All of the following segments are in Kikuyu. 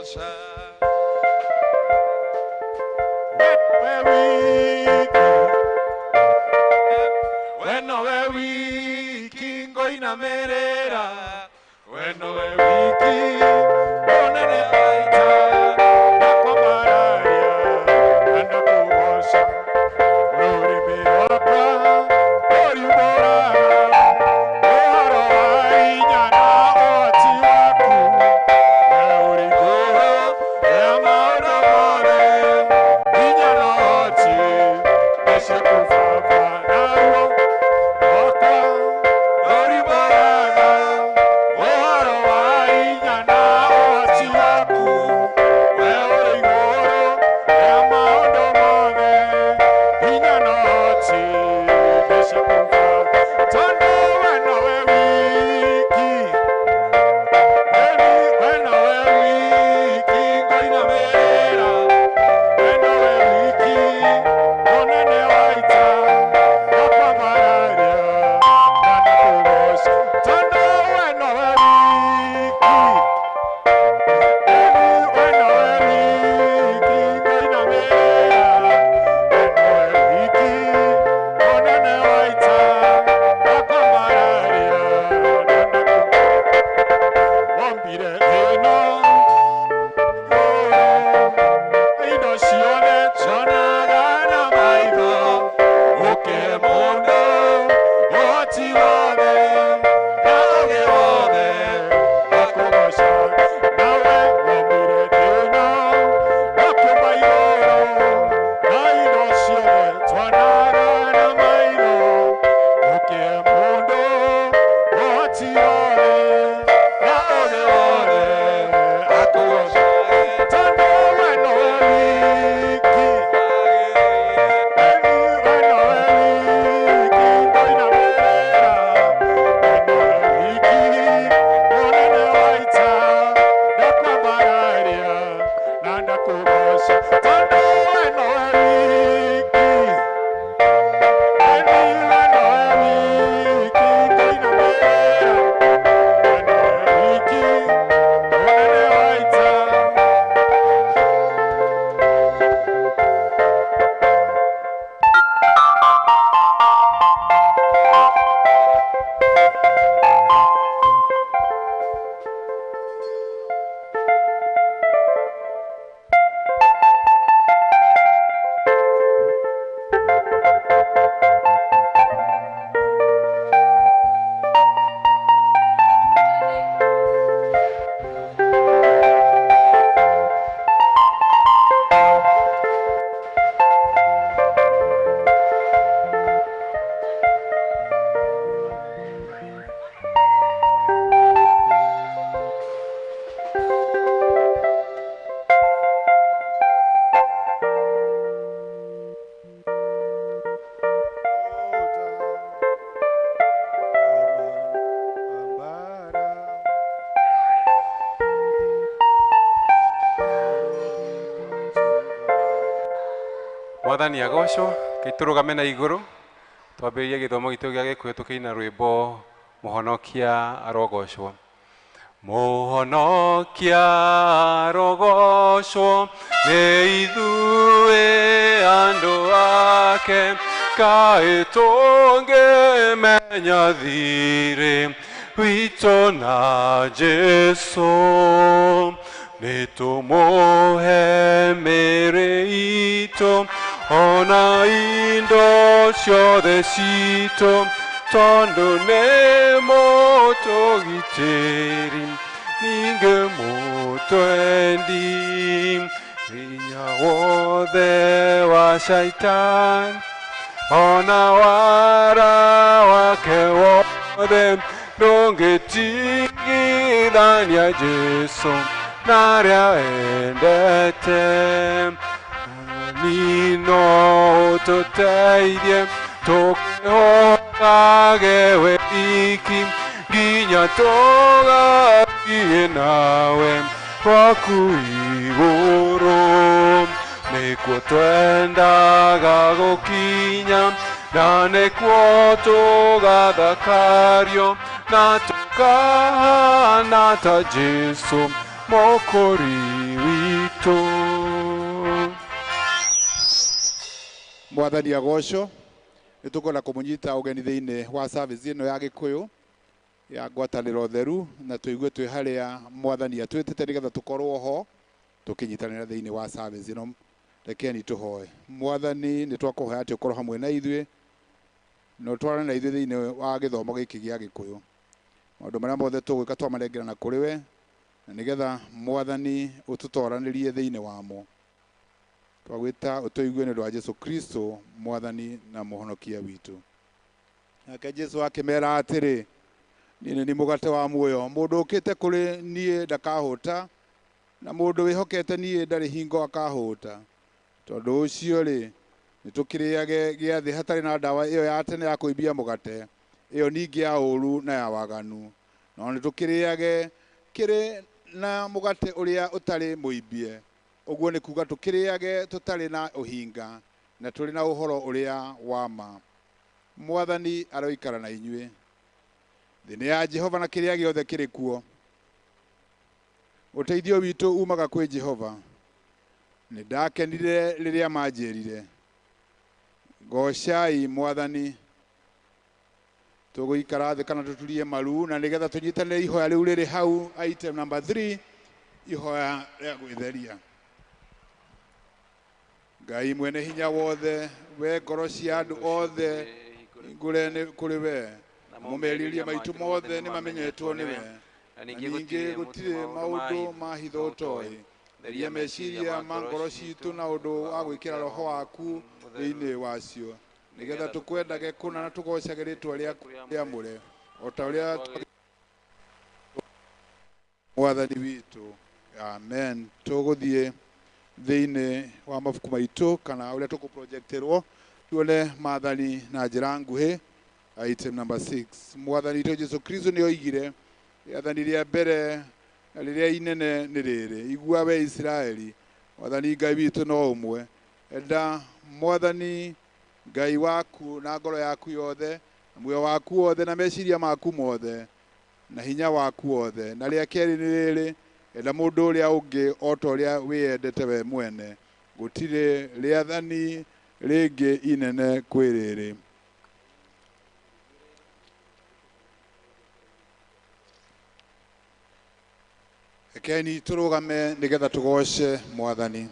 Ndakũgoca. We nowe wiki ngoinamĩrĩra, we nowe wiki mũnene wa ita, ndakwambararia na ndakũgoca. Rũrĩmĩ rwakwa rũriumbũraga ũhoro wa hinya na ũhoti waku. We ũrĩ igũrũ rĩa maũndũ mothe, hinya na ũhoti nĩ ciaku Baba. Naruo rwakwa rũriumbũraga ũhoro wa hinya na ũhoti waku. We ũrĩ igũrũ rĩa maũndũ mothe, hinya na ũhoti nĩ ciaku Baba. Tondũ we nowe wiki, we nowe wiki ngoinamĩrĩra, we nowe wiki mũnene wa ita, ndakwambararia na ndakũgoca. Tondũ we nowe wiki, we nowe wiki ngoinamĩrĩra, we nowe wiki mũnene wa ita, ndakwambararia na ndakũgoca. Wombire thĩ ĩno indo ciothe cionaga na maitho, ũkĩhe mũndũ ũhoti wothe na ũũgĩ wothe akũgoca. Nawe wombire thĩ ĩno ũkĩũmba igũrũ na indo ciothe tuonaga na maitho, ũkĩhe mũndũ ũhoti wothe na ũũgĩ wothe akũgoca. Tondũ we nowe wiki, we nowe wiki ngoinamĩrĩra, we nowe wiki mũnene wa ita, ndakwambararia na ndakũgoca. Tondũ we nowe wiki, we nowe wiki ngoinamĩrĩra, we nowe wiki mũnene wa ita. Mwathani agocwo, gĩtũrũgame na igũrũ twambĩrĩrie gĩthomo gitũ gĩa Gĩkũyũ tũkĩina rwĩmbo Mũhonokia arogocwo. Mũhonokia arogocwo nĩ ithuĩ andũ ake, kaĩ tũngĩmenya thirĩ witũ na Jesũ, nĩ tũmũhe mĩĩrĩ itũ ona indo ciothe citũ, tondũ nĩ mũtũgitĩri ningĩ mũtwendi. Hinya wothe wa Shaitani ona wara wake wothe ndũngĩtigithania Jesũ na arĩa endete. Ni no ũtũteithie tũkwĩhokage we wiki nginya tũgathiĩ nawe gwaku igũrũ. Nĩkuo twendaga gũkinya na nĩkuo tũgathakario na tũkahana ta Jesũ Mũkũri witũ. Mwathani agocwo. Nĩ tũkwenda kũmũnyita ũgeni thĩinĩ wa service ĩno ya Gĩkũyũ ya ngwatanĩro theru, na tũigue twĩ harĩa Mwathani atwĩtĩte nĩgetha tũkorwo ho tũkĩnyitanĩra thĩinĩ wa service ĩno. Rekeni tũhoe. Mwathani, nĩ twakũhoya atĩ ũkorwo hamwe na ithuĩ na ũtwarane na ithuĩ thĩinĩ wa gĩthomo gĩkĩ gĩa Gĩkũyũ. Maũndũ marĩa mothe tũgwĩka twamanengerana kũrĩ we, na nĩgetha Mwathani ũtũtoranĩrie thĩinĩ wamo. Twagwĩta ũtũigue nĩ ũndũ wa Jesu Kristo Mwathani na Mũhonokia witũ. Nake Jesu akĩmera atĩrĩ, niĩ nĩ niĩ mũgate wa muoyo, mũndũ ũkĩte kũrĩ niĩ ndakahũta, na mũndũ wĩhokete niĩ ndarĩ hingo akahũta. Tondũ ũcio rĩ, nĩ tũkĩrĩage gĩathĩ hatarĩ na ndawa ĩyo ya tene ya kũimbia mũgate, ĩyo ningĩ ya ũũru na ya waganu, no nĩ tũkĩrĩage kĩrĩ na mũgate ũrĩa ũtarĩ mũimbie. Ũguo nĩ kuga tũkĩrĩage tũtarĩ na ũhinga na tũrĩ na ũhoro ũrĩa wa ma. Mwathani aroikara na inyuĩ. Thĩ nĩ ya Jehova na kĩrĩa gĩothe kĩrĩ kuo. Ũteithio witũ umaga kwĩ Jehova. Nĩ ndakenire rĩrĩa manjĩrire, goocai Mwathani. Tũgũikara thĩ kana tũturie maru, na nĩgetha tũnyitanĩre ihoya rĩu rĩrĩ hau item number 3, ihoya rĩa gwĩtheria. Ngai mwene hinya wothe, we ngoro cia andũ othe ngũre nĩ kũrĩ we, namo merirĩria maitũ mothe nĩ mamenyetwo nĩwe, na ningĩ gũtirĩ maũndũ ma hitho ũtoĩ. Theria meciria ma ngoro citũ na ũndũ wa gwĩkĩra roho waku thĩinĩ wacio, nĩgetha tũkwendage kũna na tũgoocage rĩĩtwa rĩaku rĩamũre, o ta ũrĩa Mwathani witũ. Amen. Tũgũthiĩ thĩinĩ wa mabuku maitũ kana ũrĩa tũkũprojecterwo tuone maathani na njĩra nguhĩ. Item number 6. Mwathani witũ Jesu Kristo nĩ oigire, rĩathani rĩa mbere na rĩrĩa inene nĩ rĩrĩ, igua we Isiraeli, Mwathani Ngai witũ no ũmwe. Enda Mwathani Ngai waku na ngoro yaku yothe, na muoyo waku wothe, na meciria maku mothe, na hinya waku wothe. Na rĩa kerĩ nĩ rĩrĩ, enda mũndũ ũrĩa ũngĩ o ta ũrĩa wĩyendete we mwene. Gũtirĩ rĩathani rĩngĩ inene kwĩ rĩrĩ. Rekeni tũrũgame nĩgetha tũgoce Mwathani.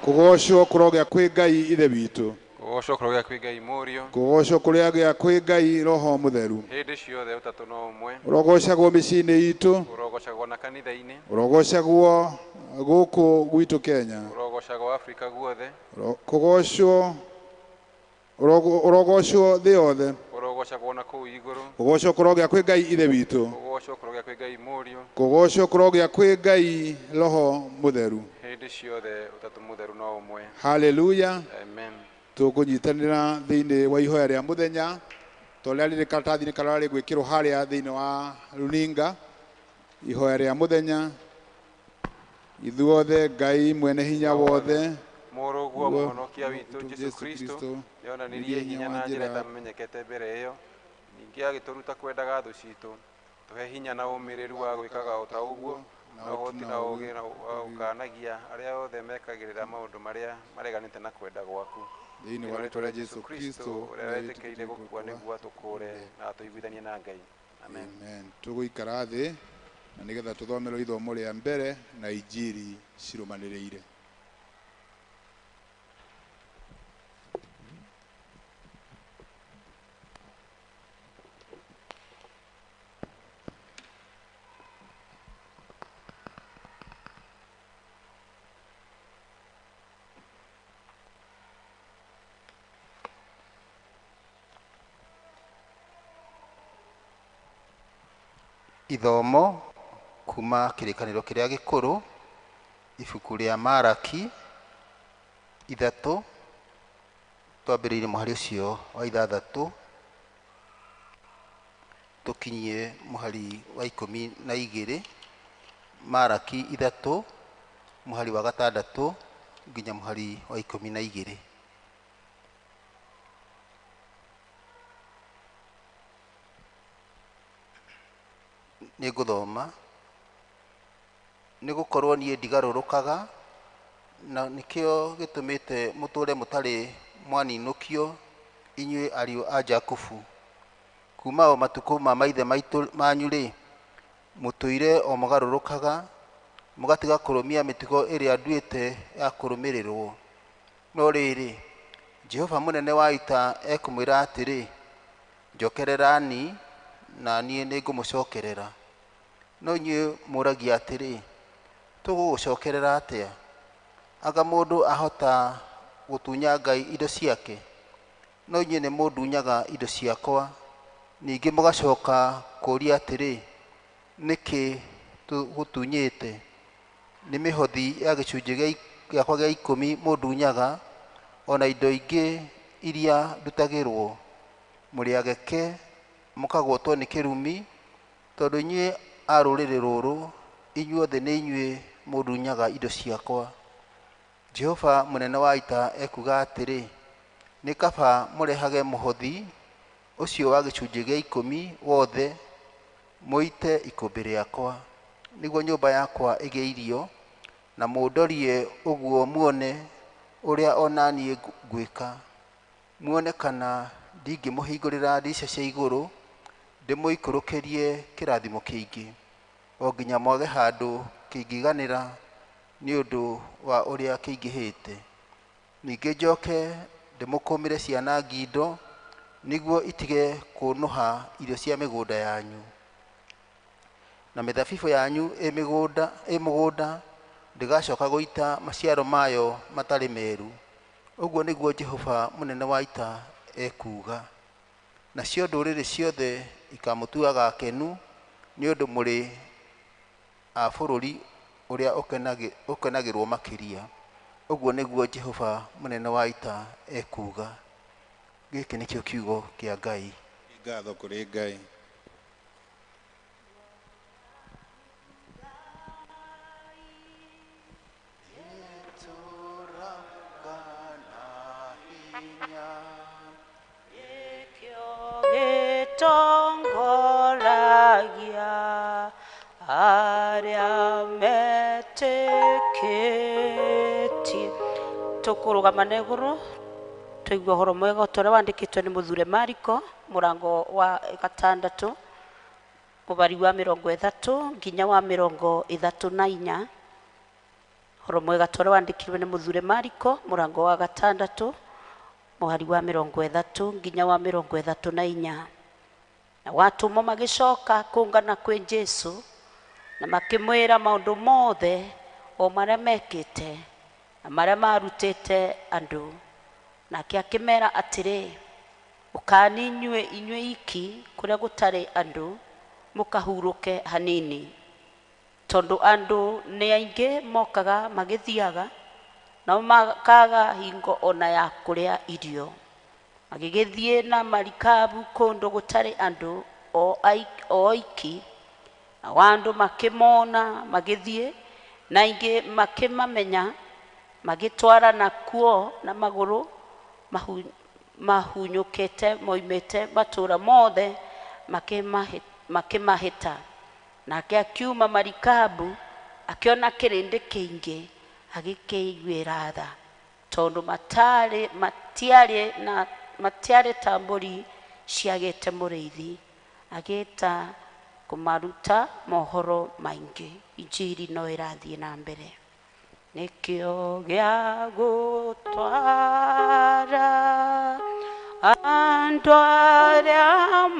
Kũgocwo kũrogĩa kwĩ Ngai Ithe witũ. Kũgocwo kũrogĩa kwĩ Ngai Mũriũ. Kũgocwo kũrogĩa kwĩ Ngai Roho Mũtheru. Hĩndĩ ciothe ũtatũ no ũmwe. Ũrogocagwo mĩciĩ-inĩ itũ. Ũrogocagwo na kanitha-inĩ. Ũrogocagwo gũkũ gwitũ Kenya. Ũrogocagwo Afrika guothe. Kũgocwo ũrogocwo thĩ yothe. Ũrogocagwo na kũu igũrũ. Kũgocwo kũrogĩa kwĩ Ngai Ithe witũ. Kũgocwo kũrogĩa kwĩ Ngai Mũriũ. Kũgocwo kũrogĩa kwĩ Ngai Roho Mũtheru. Hĩndĩ ciothe ũtatũ mũtheru no ũmwe. Haleluya. Amen. Tũkũnyitanĩra thĩinĩ wa ihoya rĩa mũthenya ta ũrĩa rĩrĩ karatathi-inĩ karĩa rĩgwĩkĩrwo harĩa thĩinĩ wa runinga. Ihoya rĩa mũthenya. Ithuothe Ngai mwene hinya wothe, Mũrũguo Mũhonokia witũ Jesu Kristo nĩonanirie hinya na njĩra ĩtamenyekete mbere ĩyo, ningĩ agĩtũruta kwendaga thũ citũ. Tũhe hinya na ũmĩrĩru wa gwĩkaga o ta ũguo, na ũhoti na ũũgĩ wa gũkaanagia arĩa othe mekagĩrĩra maũndũ marĩa mareganĩte na kwenda gwaku. Thĩinĩ wa rĩĩtwa rĩa Jesu Kristo ũrĩa wetĩkĩrire gũkua nĩguo atũkũũre na atũiguithanie na Ngai. Amen. Amen. Tũgũikara thĩ na nĩgetha tũthomerwo ithomo rĩa mbere na injiri cirũmanĩrĩire. Ithomo kuma kĩrĩkanĩro kĩrĩa gĩkũrũ, ibuku rĩa Maraki 3, twambĩrĩirie mũhari ũcio wa 6 tũkinyie mũhari wa 12. Maraki 3 mũhari wa 6 nginya mũhari wa 12. Nĩ ngũthoma. Nĩ gũkorwo niĩ ndigarũrũkaga, na nĩkĩo gĩtũmĩte mũtũũre mũtarĩ mwaninũkio, inyuĩ ariũ a Jakubu. Kuma o matukũ ma maithe maitũ manyu-rĩ, mũtũire o mũgarũrũkaga, mũgatiga kũrũmia mĩtugo ĩrĩa nduĩte ya kũrũmĩrĩrwo. No rĩrĩ, Jehova mũnene wa ita ekũmwĩra atĩrĩ, njokererani, na niĩ nĩngũmũcokerera. No inyuĩ mũragia atĩrĩ, tũgũgũcokerera atĩa? Anga mũndũ ahota gũtunya Ngai indo ciake? No inyuĩ nĩmũndunyaga indo ciakwa. Ningĩ mũgacoka kũũria atĩrĩ, nĩkĩ tũgũtunyĩte? Nĩ mĩhothi ya gĩcunjĩ gĩakwa gĩa ikũmi mũndunyaga, ona indo ingĩ iria ndutagĩrwo. Mũrĩ ageke, mũkagwatwo nĩ kĩrumi, tondũ inyuĩ a rũrĩrĩ rũrũ, inyuothe nĩ inyuĩ mũndunyaga indo ciakwa. Jehova mũnene wa ita ekuuga atĩrĩ, nĩ kaba mũrehage mũhothi ũcio wa gĩcunjĩ gĩa ikũmi wothe, mũite ikũmbĩ rĩakwa, nĩguo nyũmba yakwa ĩgĩe irio, na mũndorie ũguo muone ũrĩa ona niĩ ngwĩka, muone kana ndingĩmũhingũrĩra ndirica cia igũrũ, ndĩmũikũrũkĩrie kĩrathimo kĩingĩ, o nginya mwage handũ kĩngĩiganĩra nĩ ũndũ wa ũrĩa kĩingĩhĩte. Ningĩ njoke ndĩmũkũmĩre ciana ngindo, nĩguo itige kũnũha irio cia mĩgũnda yanyu. Na mĩthabibũ yanyu ĩ mũgũnda ndĩgacoka gũita maciaro mayo matarĩ meru. Ũguo nĩguo Jehova mũnene wa ita ekuuga. Nacio ndũrĩrĩ ciothe ikamũtuaga akenu, nĩ ũndũ mũrĩ a bũrũri ũrĩa ũkenagĩrwo makĩria. Ũguo nĩguo Jehova mũnene wa ita ekuuga. Gĩkĩ nĩkĩo kiugo kĩa Ngai. Ngatho kũrĩ Ngai. Gĩtongoragia arĩa metĩkĩtie. Tũkũrũgama na igũrũ tũigue ũhoro mwega ta ũrĩa wandĩkĩtwo nĩ mũthure Mariko mũrango wa gatandatũ mũbari wa 30 nginya wa 34. Ũhoro mwega ta ũrĩa wandĩkirwe nĩ mũthure Mariko mũrango wa gatandatũ mũhari wa 30 nginya wa 34. Na watũmwo magĩcoka kũngana kwĩ Jesũ na makĩmwĩra maũndũ mothe o marĩa mekĩte na marĩa marutĩte andũ. Nake akĩmera atĩrĩ, ũkani inyuĩ inyuĩ iki kũrĩa gũtarĩ andũ mũkahurũke hanini, tondũ andũ nĩ aingĩ mokaga magĩthiaga, nao makaga hingo ona ya kũrĩa irio. Magĩgĩthiĩ na marikabu kũndũ gũtarĩ andũ o oiki, nao andũ makĩmona magĩthiĩ, na aingĩ makĩmamenya, magĩtwarana kuo na magũrũ mahunyũkĩte moimĩte matũũra mothe makĩmahĩta. Nake akiuma marikabu akĩona kĩrĩndĩ kĩingĩ, agĩkĩiguĩra tha, tondũ matiarĩ ta mbũri ciagĩte mũrĩithi. Agĩta kũmaruta mohoro maingĩ. Injiri no ĩrathiĩ na mbere. Nĩkĩo gĩa gũtwara andũ arĩa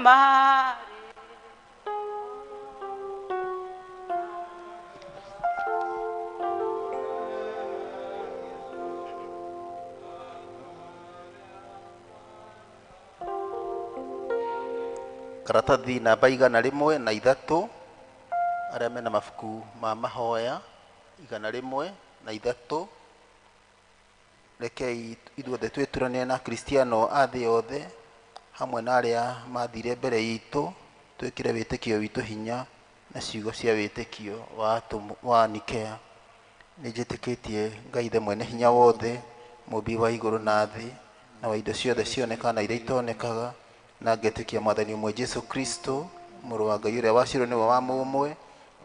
marĩ Karatathi namba 103, arĩa mena mabuku ma mahoya 103. Rekei ithuothe twĩturanie na Kristiano a thĩ yothe hamwe na arĩa mathire mbere itũ, twĩkĩre wĩtĩkio witũ hinya na ciugo cia wĩtĩkio wa Nikea. Nĩ njĩtĩkĩtie Ngai Ithe mwene hinya wothe, mũmbi wa igũrũ na thĩ, na wa indo ciothe cionekaga na iria itonekaga, na ngetĩkia Mwathani ũmwe Jesũ Kristo, Mũrũ wa Ngai ũrĩa waciarirwo nĩwe wa mũmwe,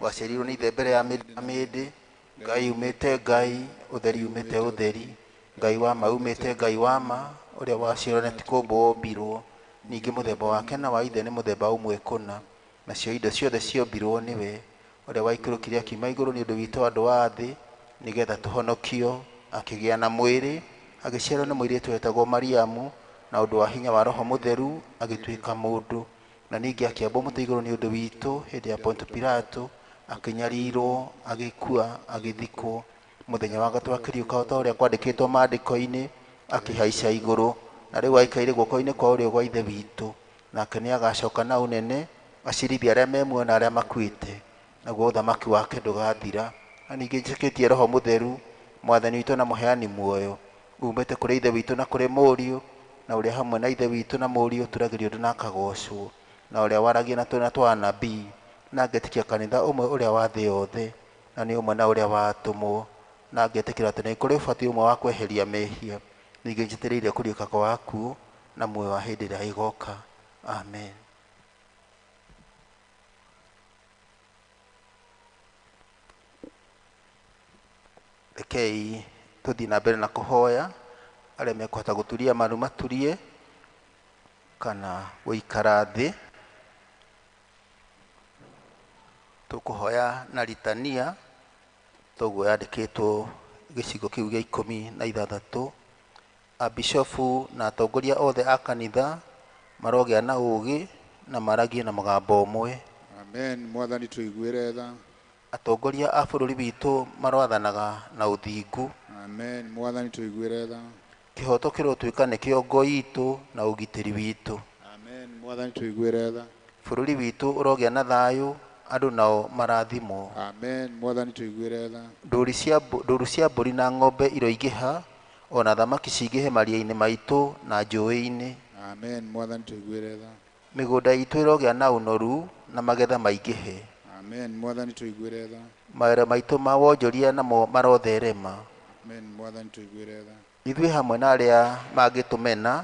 waciarirwo nĩ Ithe mbere ya mĩndĩ na mĩndĩ, Ngai umĩte Ngai, ũtheri umĩte ũtheri, Ngai wa ma umĩte Ngai wa ma, ũrĩa waciarirwo na ti kũũmbwo wombirwo, ningĩ mũthemba wake na wa Ithe nĩ mũthemba ũmwe kũna, nacio indo ciothe ciombirwo nĩwe, ũrĩa waikũrũkire akiuma igũrũ nĩ ũndũ witũ andũ a thĩ, nĩgetha tũhonokio, akĩgĩa na mwĩrĩ, agĩciarwo nĩ mũirĩtu wetagwo Mariamu, na ũndũ wa hinya wa Roho Mũtheru agĩtuĩka mũndũ, na ningĩ akĩambwo mũtĩ igũrũ nĩ ũndũ witũ hĩndĩ ya Ponto Pilato, akĩnyarirwo, agĩkua, agĩthikwo, mũthenya wa gatatũ akĩriũka o ta ũrĩa kwandĩkĩtwo maandĩko-inĩ, akĩhaica igũrũ, na rĩu aikaire guoko-inĩ kwa ũrĩo gwa Ithe witũ, nake nĩ agacoka na ũnene acirithie arĩa me muoyo na arĩa makuĩte, naguo ũthamaki wake ndũgathira. Na ningĩ njĩtĩkĩtie Roho Mũtheru, Mwathani witũ na mũheani muoyo, umĩte kũrĩ Ithe witũ na kũrĩ Mũriũ, na ũrĩa hamwe na Ithe witũ na Mũriũ ũturagĩrio ndu na akagocwo, na ũrĩa waragia na tũnua twa anabii, na ngetĩkia kanitha ũmwe ũrĩa wa thĩ yothe, na nĩ ũmwe na ũrĩa watũmwo, na ngetĩkĩra atĩ nĩ kũrĩ ũbatithio ũmwe wa kweheria mehia, ningĩ njetereire kũriũka kwa akuũ na muoyo wa hĩndĩ ĩrĩa ĩgoka. Amen. Rekei tũthiĩ na mbere na kũhoya, arĩa mekũhota gũturia maru maturie kana gũikara thĩ. Tũkũhoya na litania toguo yandĩkĩtwo gĩcigo kĩu gĩa 16. Abishofu na atongoria othe a kanitha marogĩa na ũũgĩ na maragie na mũgambo ũmwe. Amen. Mwathani tũiguĩre tha. Atongoria a bũrũri witũ maroathanaga na ũthingu. Amen. Mwathani tũiguĩre tha. Kĩhoto kĩrotuĩka nĩkĩo ngo itũ na ũgitĩri witũ. Amen. Mwathani tũiguĩre tha. Bũrũri witũ ũrogĩa na thayũ, andũ nao marathimwo. Amen. Mwathani tũiguĩre tha. Ndũru cia mbũri na ng'ombe iroingĩha, ona thamaki cingĩhe maria-inĩ maitũ na njũĩ-inĩ. Amen. Mwathani tũiguĩre tha. Mĩgũnda itũ ĩrogĩa na ũnoru na magetha maingĩhe. Amen. Mwathani tũiguĩre tha. Mawĩra maitũ ma wonjoria namo marotherema. Amen. Mwathani tũiguĩre tha. Ithuĩ hamwe na arĩa mangĩtũmena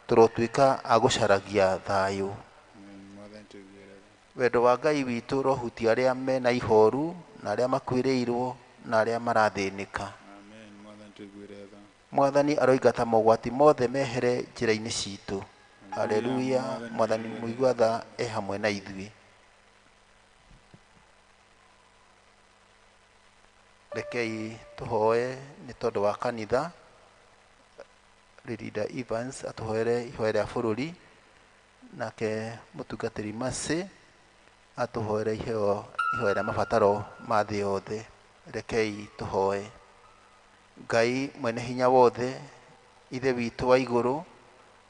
tũrotuĩka a gũcaragia thayũ. Amen. Mwathani tũiguĩre tha. Wendo wa Ngai witũ ũrohutia arĩa mena ihoru na arĩa makuĩrĩirwo na arĩa marathĩnĩka. Amen. Mwathani tũiguĩre tha. Mwathani aroingata mogwati mothe mehere njĩra-inĩ citũ. Haleluya. Mwathani mũigua tha e hamwe na ithuĩ. Rekei tũhoe nĩ tondũ wa kanitha. Ririda Evans atũhoere ihoya rĩa bũrũri, nake mũtungatĩri Mercy atũhoere ihoya rĩa mabataro ma thĩ yothe. Rekei tũhoe. Ngai mwene hinya wothe, Ithe witũ wa igũrũ,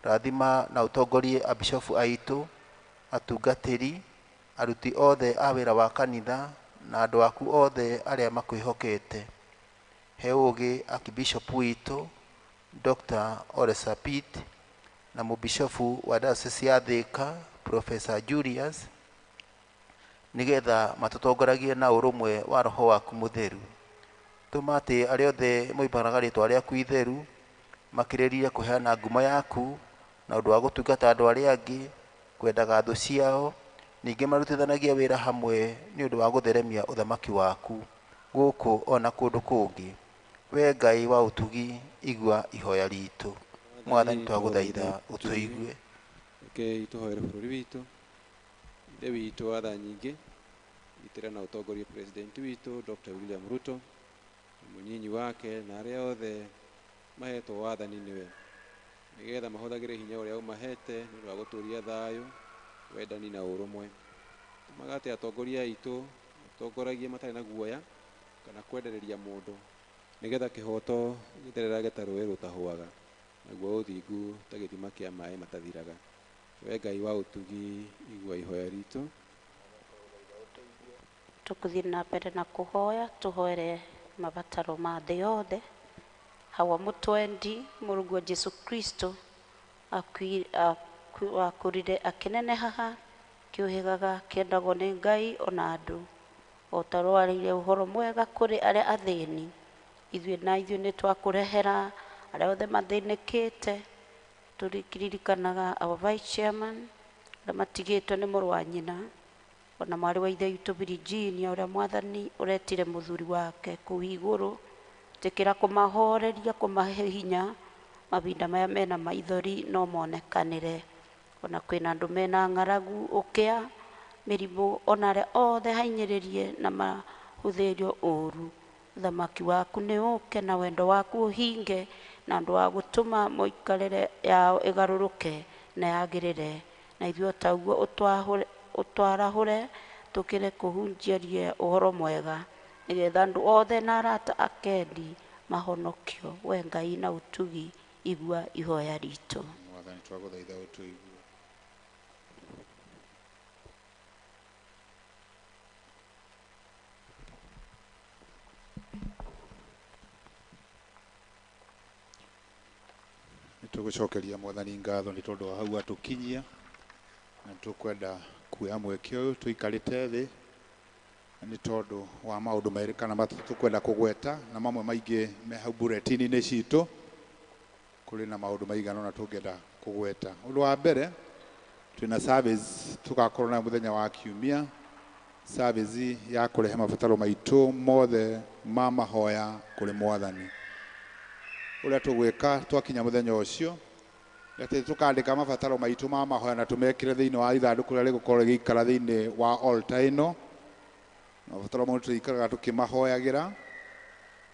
rathima na ũtongorie abishofu aitũ, atungatĩri, aruti othe a wĩra wa kanitha, na andũ aku othe arĩa makwĩhokete. He ũũgĩ akibishopu witũ Dr. Ole Sapit na mũbishofu wa diocese ya Thika Professor Julius, nĩgetha matũtongoragie na ũrũmwe wa Roho waku Mũtheru. Tũma atĩ arĩa othe moimbũraga rĩĩtwa rĩaku itheru makĩrĩrĩrie kũheana ngumo yaku na ũndũ wa gũtungata andũ arĩa angĩ, kwendaga thũ ciao, ningĩ marutithanagie wĩra hamwe nĩ ũndũ wa gũtheremia ũthamaki waku gũkũ ona kũndũ kũngĩ. We Ngai wa ũtugi, igua ihoya ritũ. Mwathani twagũthaitha ũtũigue. Rekei tũhoere bũrũri witũ. Ithe witũ wa tha nyingĩ, gitĩra na ũtongorie president witũ Dr. William Ruto na mũnyinyi wake na arĩa othe mahetwo wathani nĩwe, nĩgetha mahũthagĩre hinya ũrĩa ũmahete nĩ ũndũ wa gũtũũria thayũ, wendani na ũrũmwe. Tũmaga atĩ atongoria aitũ matongoragie matarĩ na guoya kana kwendereria mũndũ, nĩgetha kĩhoto gĩthererage ta rũĩ rũtahũaga, naguo ũthingu ta gĩthima kĩa maĩ matathiraga. We Ngai wa ũtugi, igua ihoya ritũ. Tũkũthiĩ na mbere na kũhoya, tũhoere mabataro ma thĩ yothe. Hawa mũtwendi mũrũguo Jesu Kristo akũrire akĩnenehaha, kĩũhĩgaga kĩendagwo nĩ Ngai ona andũ, o ta ũrĩa warĩire ũhoro mwega kũrĩ arĩa athĩni. Ithuĩ na ithuĩ nĩ twakũrehera arĩa othe mathĩnĩkĩte, tũkĩririkanaga our vice chairman arĩa matigĩtwo nĩ mũrũ wa nyina, Ona mwarĩ wa ithe witũ Virginia ũrĩa mwathani ũretire mũthuri wake kũu igũrũ, tĩkĩra kũmahoreria, kũmahe hinya mahinda maya mena maithori no monekanĩre. Ona kwĩna andũ mena ng'aragu, ũkĩa, mĩrimũ, ona arĩa othe hainyĩrĩrie na mahũthĩrio ũru. Ũthamaki waku nĩ ũke na wendo waku ũhinge, na ũndũ wa gũtũma mũikarĩre yao ĩgarũrũke na yagĩrĩre. Na ithuĩ o ta ũguo ũtwarahũre tũkĩre kũhunjĩria ũhoro mwega, nĩgetha andũ othe na arata akendi mahonokio. We Ngai na ũtugi, igua ihoya ritũ. Mwathani twagũthaitha ũtũigue. Nĩtũgũcokeria mwathani ngatho nĩ tondũ wa hau atũkinyia, na tũkwenda kuoya mweke ũyũ tũikarĩte thĩ nĩ tondũ wa maũndũ merĩ kana matatũ tũkwenda kũgweta, na mamwe maingĩ me hau bulletin-inĩ citũ. Kũrĩ na maũndũ maigana ũna tũngĩenda kũgweta. Ũndũ wa mbere, twĩna service tũgakorwo nayo mũthenya wa kiumia, service ya kũrehe mabataro maitũ mothe ma mahoya kũrĩ mwathani. Ũrĩa tũgwĩka twakinya mũthenya ũcio, atĩ tũkandĩka mabataro maitũ ma mahoya na tũmekĩre thĩinĩ wa ithandũkũ rĩrĩa rĩgũkorwo rĩgĩikara thĩinĩ wa altar ĩno. Mabataro mau tũikaraga tũkĩmahoyagĩra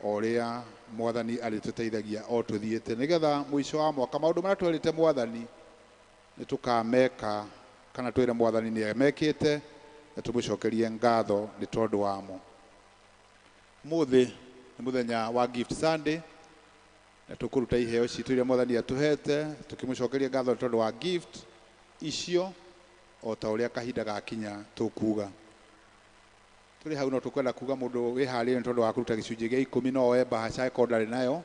o ũrĩa mwathani arĩtũteithagia o tũthiĩte, nĩgetha mũico wa mwaka maũndũ marĩa twerĩte mwathani nĩ tũkameka, kana twĩre mwathani nĩ emekĩte, na tũmũcokerie ngatho nĩ tondũ wamo. Ũmũthĩ nĩ mũthenya wa Gift Sunday, na tũkũruta iheo citũ iria mwathani atũhete, tũkĩmũcokeria ngatho nĩ tondũ wa gift icio, o ta ũrĩa kahinda gakinya tũkuga. Tũrĩ hau no tũkwenda kuga mũndũ wĩharĩrie nĩ tondũ wa kũruta gĩcunjĩ gĩa ikũmi, no oe mbahaca angĩkorwo ndarĩ nayo,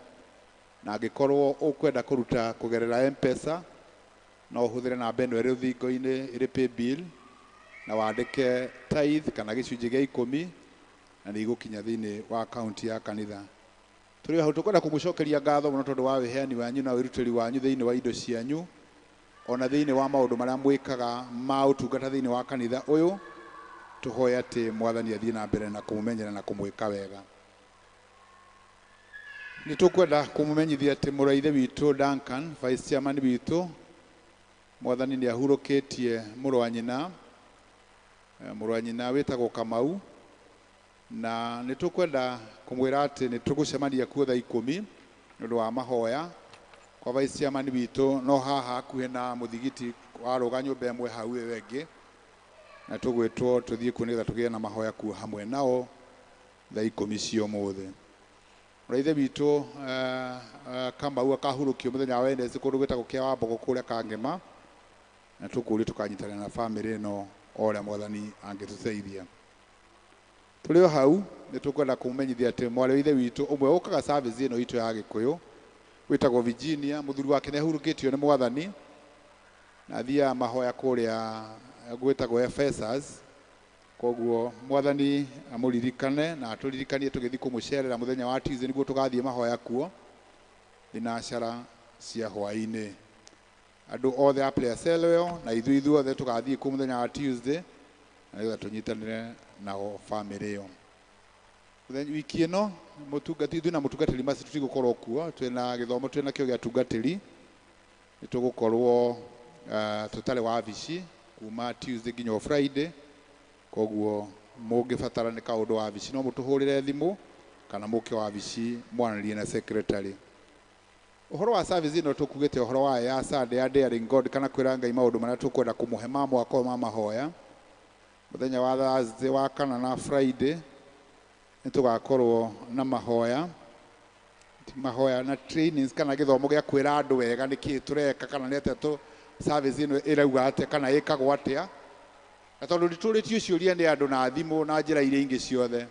na angĩkorwo ũkwenda kũruta kũgerera M-Pesa, no ũhũthĩre namba ĩno ĩrĩ rũthingo-inĩ ĩrĩ paybill, na wandĩke tithe kana gĩcunjĩ gĩa ikũmi, na nĩ igũkinya thĩinĩ wa akaunti ya kanitha. Tũrĩ hau tũkwenda kũmũcokeria ngatho mũno tondũ wa wĩheani wanyu na wĩrutĩri wanyu thĩinĩ wa indo cianyu, ona thĩinĩ wa maũndũ marĩa mwĩkaga ma ũtungata thĩinĩ wa kanitha ũyũ. Tũhoe atĩ mwathani athiĩ na mbere na kũmũmenyera na kũmwĩka wega. Nĩ tũkwenda kũmũmenyithia atĩ mũrũ wa ithe witũ Duncan, vice chairman witũ, mwathani nĩ ahurũkĩtie mũrũ wa nyina, mũrũ wa nyina wĩtagwo Kamau, na nĩ tũkwenda kũmwĩra atĩ nĩ tũgũcemania kuo thaa ikũmi nĩ ũndũ wa mahoya kwa vice chairman witũ, no haha hakuhĩ na mũthigiti wa rũga nyũmba ĩmwe hau ĩyo ĩngĩ, na tũgwĩtwo tũthiĩ kuo nĩgetha tũgĩe na mahoya kuo hamwe nao thaa ikũmi cia ũmũthĩ. Mũrũ wa ithe witũ Kamau akahurũkio mũthenya wa Wednesday kũndũ gwĩtagwo Kĩa wa Mbogo kũrĩa Kangema, na tũkũũrio tũkanyitanĩra na bamĩrĩ ĩno o ũrĩa mwathani angĩtũteithia. Tũrĩ o hau nĩ tũkwenda kũmũmenyithia atĩ mwarĩ wa ithe witũ ũmwe ũkaga service ĩno itũ ya Gĩkũyũ wĩtagwo Virginia, mũthuri wake nĩ ahurũkĩtio nĩ mwathani na athiaga mahoya kũrĩa gwĩtagwo Ephesus. Koguo mwathani amũririkane na atũririkanie tũgĩthiĩ kũmũcerera mũthenya wa Tuesday nĩguo tũgathiĩ mahoya kuo thinacara cia hwaĩ-inĩ. Andũ othe a Prayer Cell ĩyo na ithuĩ ithuothe tũgathiĩ kuo mũthenya wa Tuesday na nĩgetha tũnyitanĩre nao bamĩrĩ ĩyo. Mũthenya wiki ĩno mũtungati, ithuĩ na mũtungatĩri Mercy tũtigũkorwo kuo, twĩna gĩthomo twĩna kĩo gĩa tungatĩri, nĩ tũgũkorwo tũtarĩ wabici kuma Tuesday nginya o Friday. Koguo mũngĩbatara nĩ kaũndũ wabici no mũtũhũrĩre thimũ kana mũke wabici mwaranĩrie na secretary. Ũhoro wa service ĩno tũkugĩte ũhoro wayo ya Sunday ya Daring God, kana kwĩra Ngai maũndũ marĩa tũkwenda kũmũhe ma mwaka ũyũ ma mahoya. Mũthenya wa Thursday, wa kana na Friday nĩ tũgakorwo na mahoya, mahoya na trainings kana gĩthomo gĩa kwĩra andũ wega nĩkĩĩ tũreka, kana nĩ atĩa tũ service ĩno ĩrauga atĩa kana ĩkagwo atĩa. Na tondũ nĩtũrĩtio ciũria nĩ andũ na thimũ na njĩra iria ingĩ ciothe,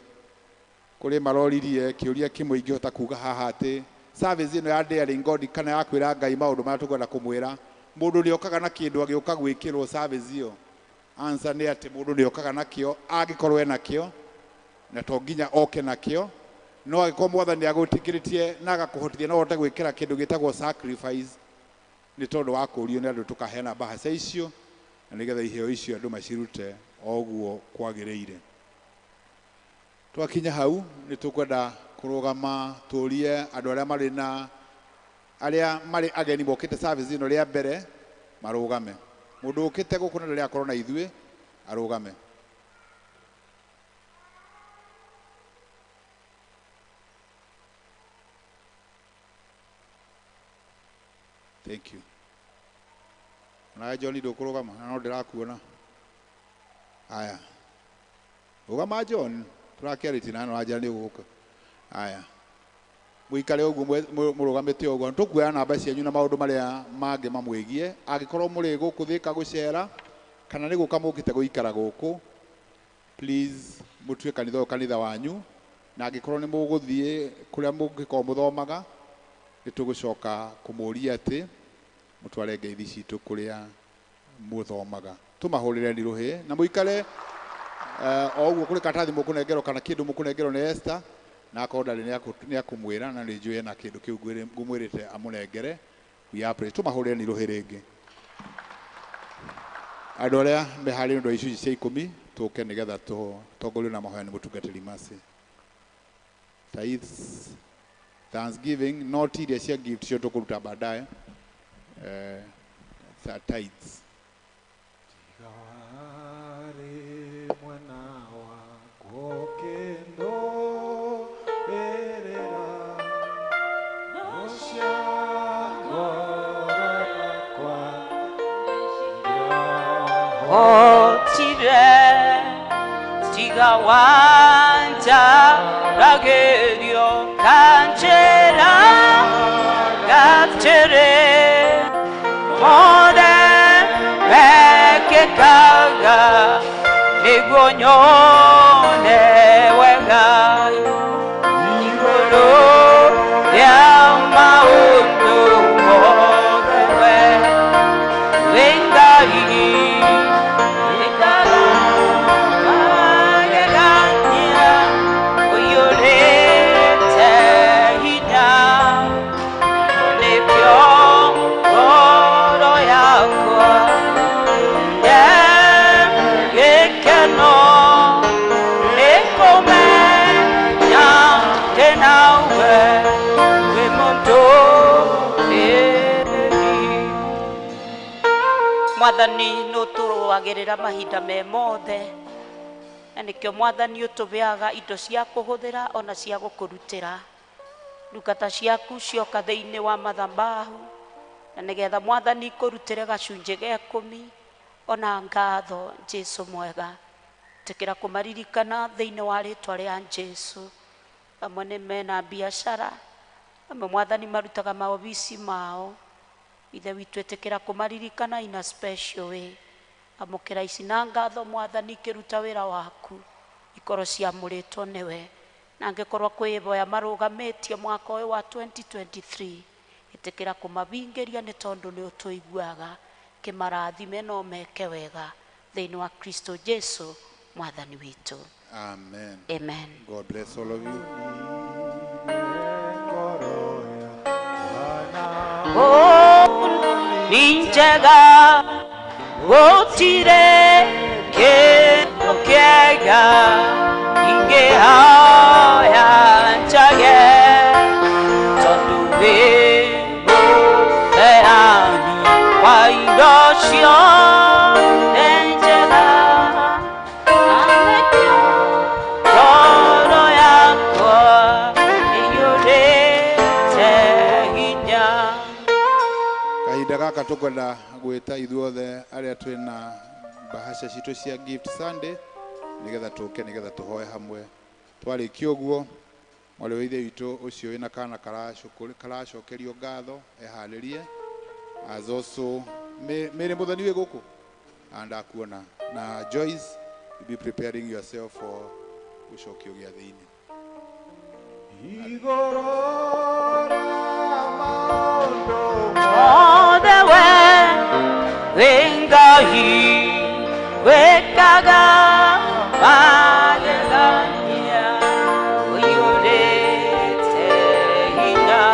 kũrĩ maroririe kĩũria kĩmwe ingĩhota kuga haha atĩ service ĩno ya Daring God kana ya kwĩra Ngai maũndũ marĩa tũkwenda kũmwĩra, mũndũ nĩokaga na kĩndũ agĩũka gwĩkĩrwo service ĩyo. Answer nĩ atĩ mũndũ nĩokaga nakĩo angĩkorwo ena kĩo, na to nginya oke nakĩo, no angĩkorwo mwathani agũĩtĩkĩrĩtie na agakũhotithia no ũhote gwĩkĩra kĩndũ gĩtagwo sacrifice, nĩ tondũ wa kũũrio nĩ andũ tũkaheana mbahaca icio, na nĩgetha iheo icio andũ macirute o ũguo kwagĩrĩire. Twakinya hau nĩ tũkwenda kũrũgama tũrie andũ arĩa marĩ na arĩa marĩ ageni mokĩte service ĩno rĩa mbere marũgame. Mũndũ ũkĩte gũkũ na ndarĩ akorwo na ithuĩ arũgame. Thank you. Nawe John ndũkũrũgama na no ndĩrakuona. Aya. Rũgama John, tũrakĩarĩtie na no wanjĩra nĩ ũgũka. Aya. Mũikare ũguo mũrũgamĩte ũguo, tũkuoya namba cianyu na maũndũ marĩa mangĩ mamwĩgie. Angĩkorwo mũrĩ gũkũ Thĩka gũcera kana nĩ gũka mũkĩte gũikara gũkũ, please mũtue kanitha ũyũ kanitha wanyu, na angĩkorwo nĩ mũgũthiĩ kũrĩa mũngĩkorwo mũthomaga, nĩ tũgũcoka kũmũria atĩ mũtware ngeithi citũ kũrĩa mũthomaga. Tũmahũrĩre nĩ rũhĩ na mũikare o ũguo kũrĩ karatathi mũkũnengerwo kana kĩndũ mũkũnengerwo nĩ Esther, na akorwo ndarĩ nĩ akũmwĩra, na nĩ njũĩ ena kĩndũ kĩu ngũmwĩrĩte amũnengere. We are praying. Tũmahũrĩre nĩ rũhĩ rĩngĩ. Andũ arĩa meharĩirie nĩ ũndũ wa icunjĩ cia ikũmi tũke nĩgetha tũtongorio na mahoya nĩ mũtungatĩri Mercy. Tithes, Thanksgiving, not iria cia gift cio tũkũruta baadaye. Tithes. Otire tiga wanja ragerio kanchera gatere mode mekekaga niguonyone wega igoro ya maundu mothe wengai. Mwathani nũtũrũagĩrĩra mahinda me mothe, na nĩkĩo Mwathani ũtũbeaga indo cia kũhũthĩra ona cia gũkũrutĩra. Ndungata ciaku cioka thĩinĩ wa mathabahu, na nĩgetha Mwathani kũrutĩre gacunjĩ ga ikũmi ona ngatho. Jesu mwega, tĩkĩra kũmaririkana thĩinĩ wa rĩtwa rĩa Jesu. Amwe nĩ mena biacara, amwe Mwathani marutaga maobici mao. Ithe witũ ĩtĩkĩra kũmaririkana in a special way. Amũkĩra ici na ngatho Mwathani kĩruta wĩra waku, ikorwo ciamũrĩtwo nĩwe. Na angĩkorwo kwĩ ihoya marũgamĩtie mwaka ũyũ wa 2023, ĩtĩkĩra kũmabingĩria nĩ tondũ nĩ ũtũiguaga. Kĩmarathime no meke wega thĩinĩ wa Kristo Jesu Mwathani witũ. Amen. Amen. God bless all of you. Ninjega gũtirĩ kĩndũ kĩega ingĩhoya njage, tondũ wĩ mũheani wa indo ciothe njega. Ngoro yakwa ĩiyũrĩte hinya. Kahinda gaka tũkwenda gwĩta ithuothe arĩa twĩna bahasha citũ cia Gift Sunday nĩgetha tũke nĩgetha tũhoe hamwe. Twarĩkia ũguo, mwarĩ wa ithe witũ ũcio wĩna kana karacokerio ngatho eharĩrie. As also Mary Muthoni wĩ gũkũ and akuona na Joyce, you be preparing yourself for gũcokio gĩathĩ-inĩ. Othe we wĩ Ngai wĩkaga magegania, ũiyũrĩte hinya,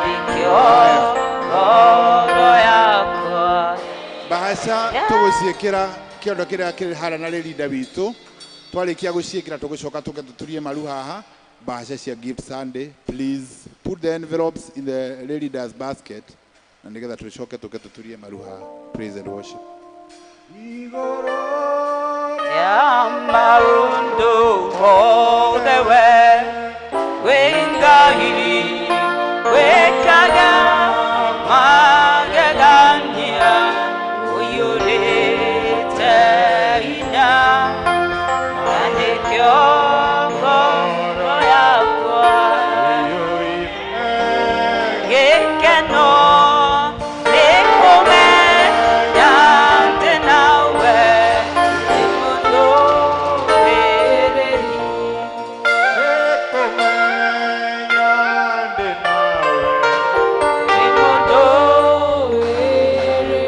nĩkĩo ngoro yakwa. Bahasha tũgũciĩkĩra kĩondo kĩrĩa kĩrĩ harĩa na rĩrinda witũ. Twarĩkia gũciĩkĩra tũgũcoka tũke tũturie maru haha. Bahasha cia Gift Sunday, please put the envelopes in the leaders basket na nĩgetha tũcoke tũke tũturie maru haha. Praise and worship. Ya maundu othe we wĩ Ngai wĩkaga magegania ũiyũrĩte hinya na nĩkĩo ngoro yakwa gĩkeno nĩ kũmenya atĩ nawe nĩ mũndũmĩrĩri. Nĩ mũndũmĩrĩri.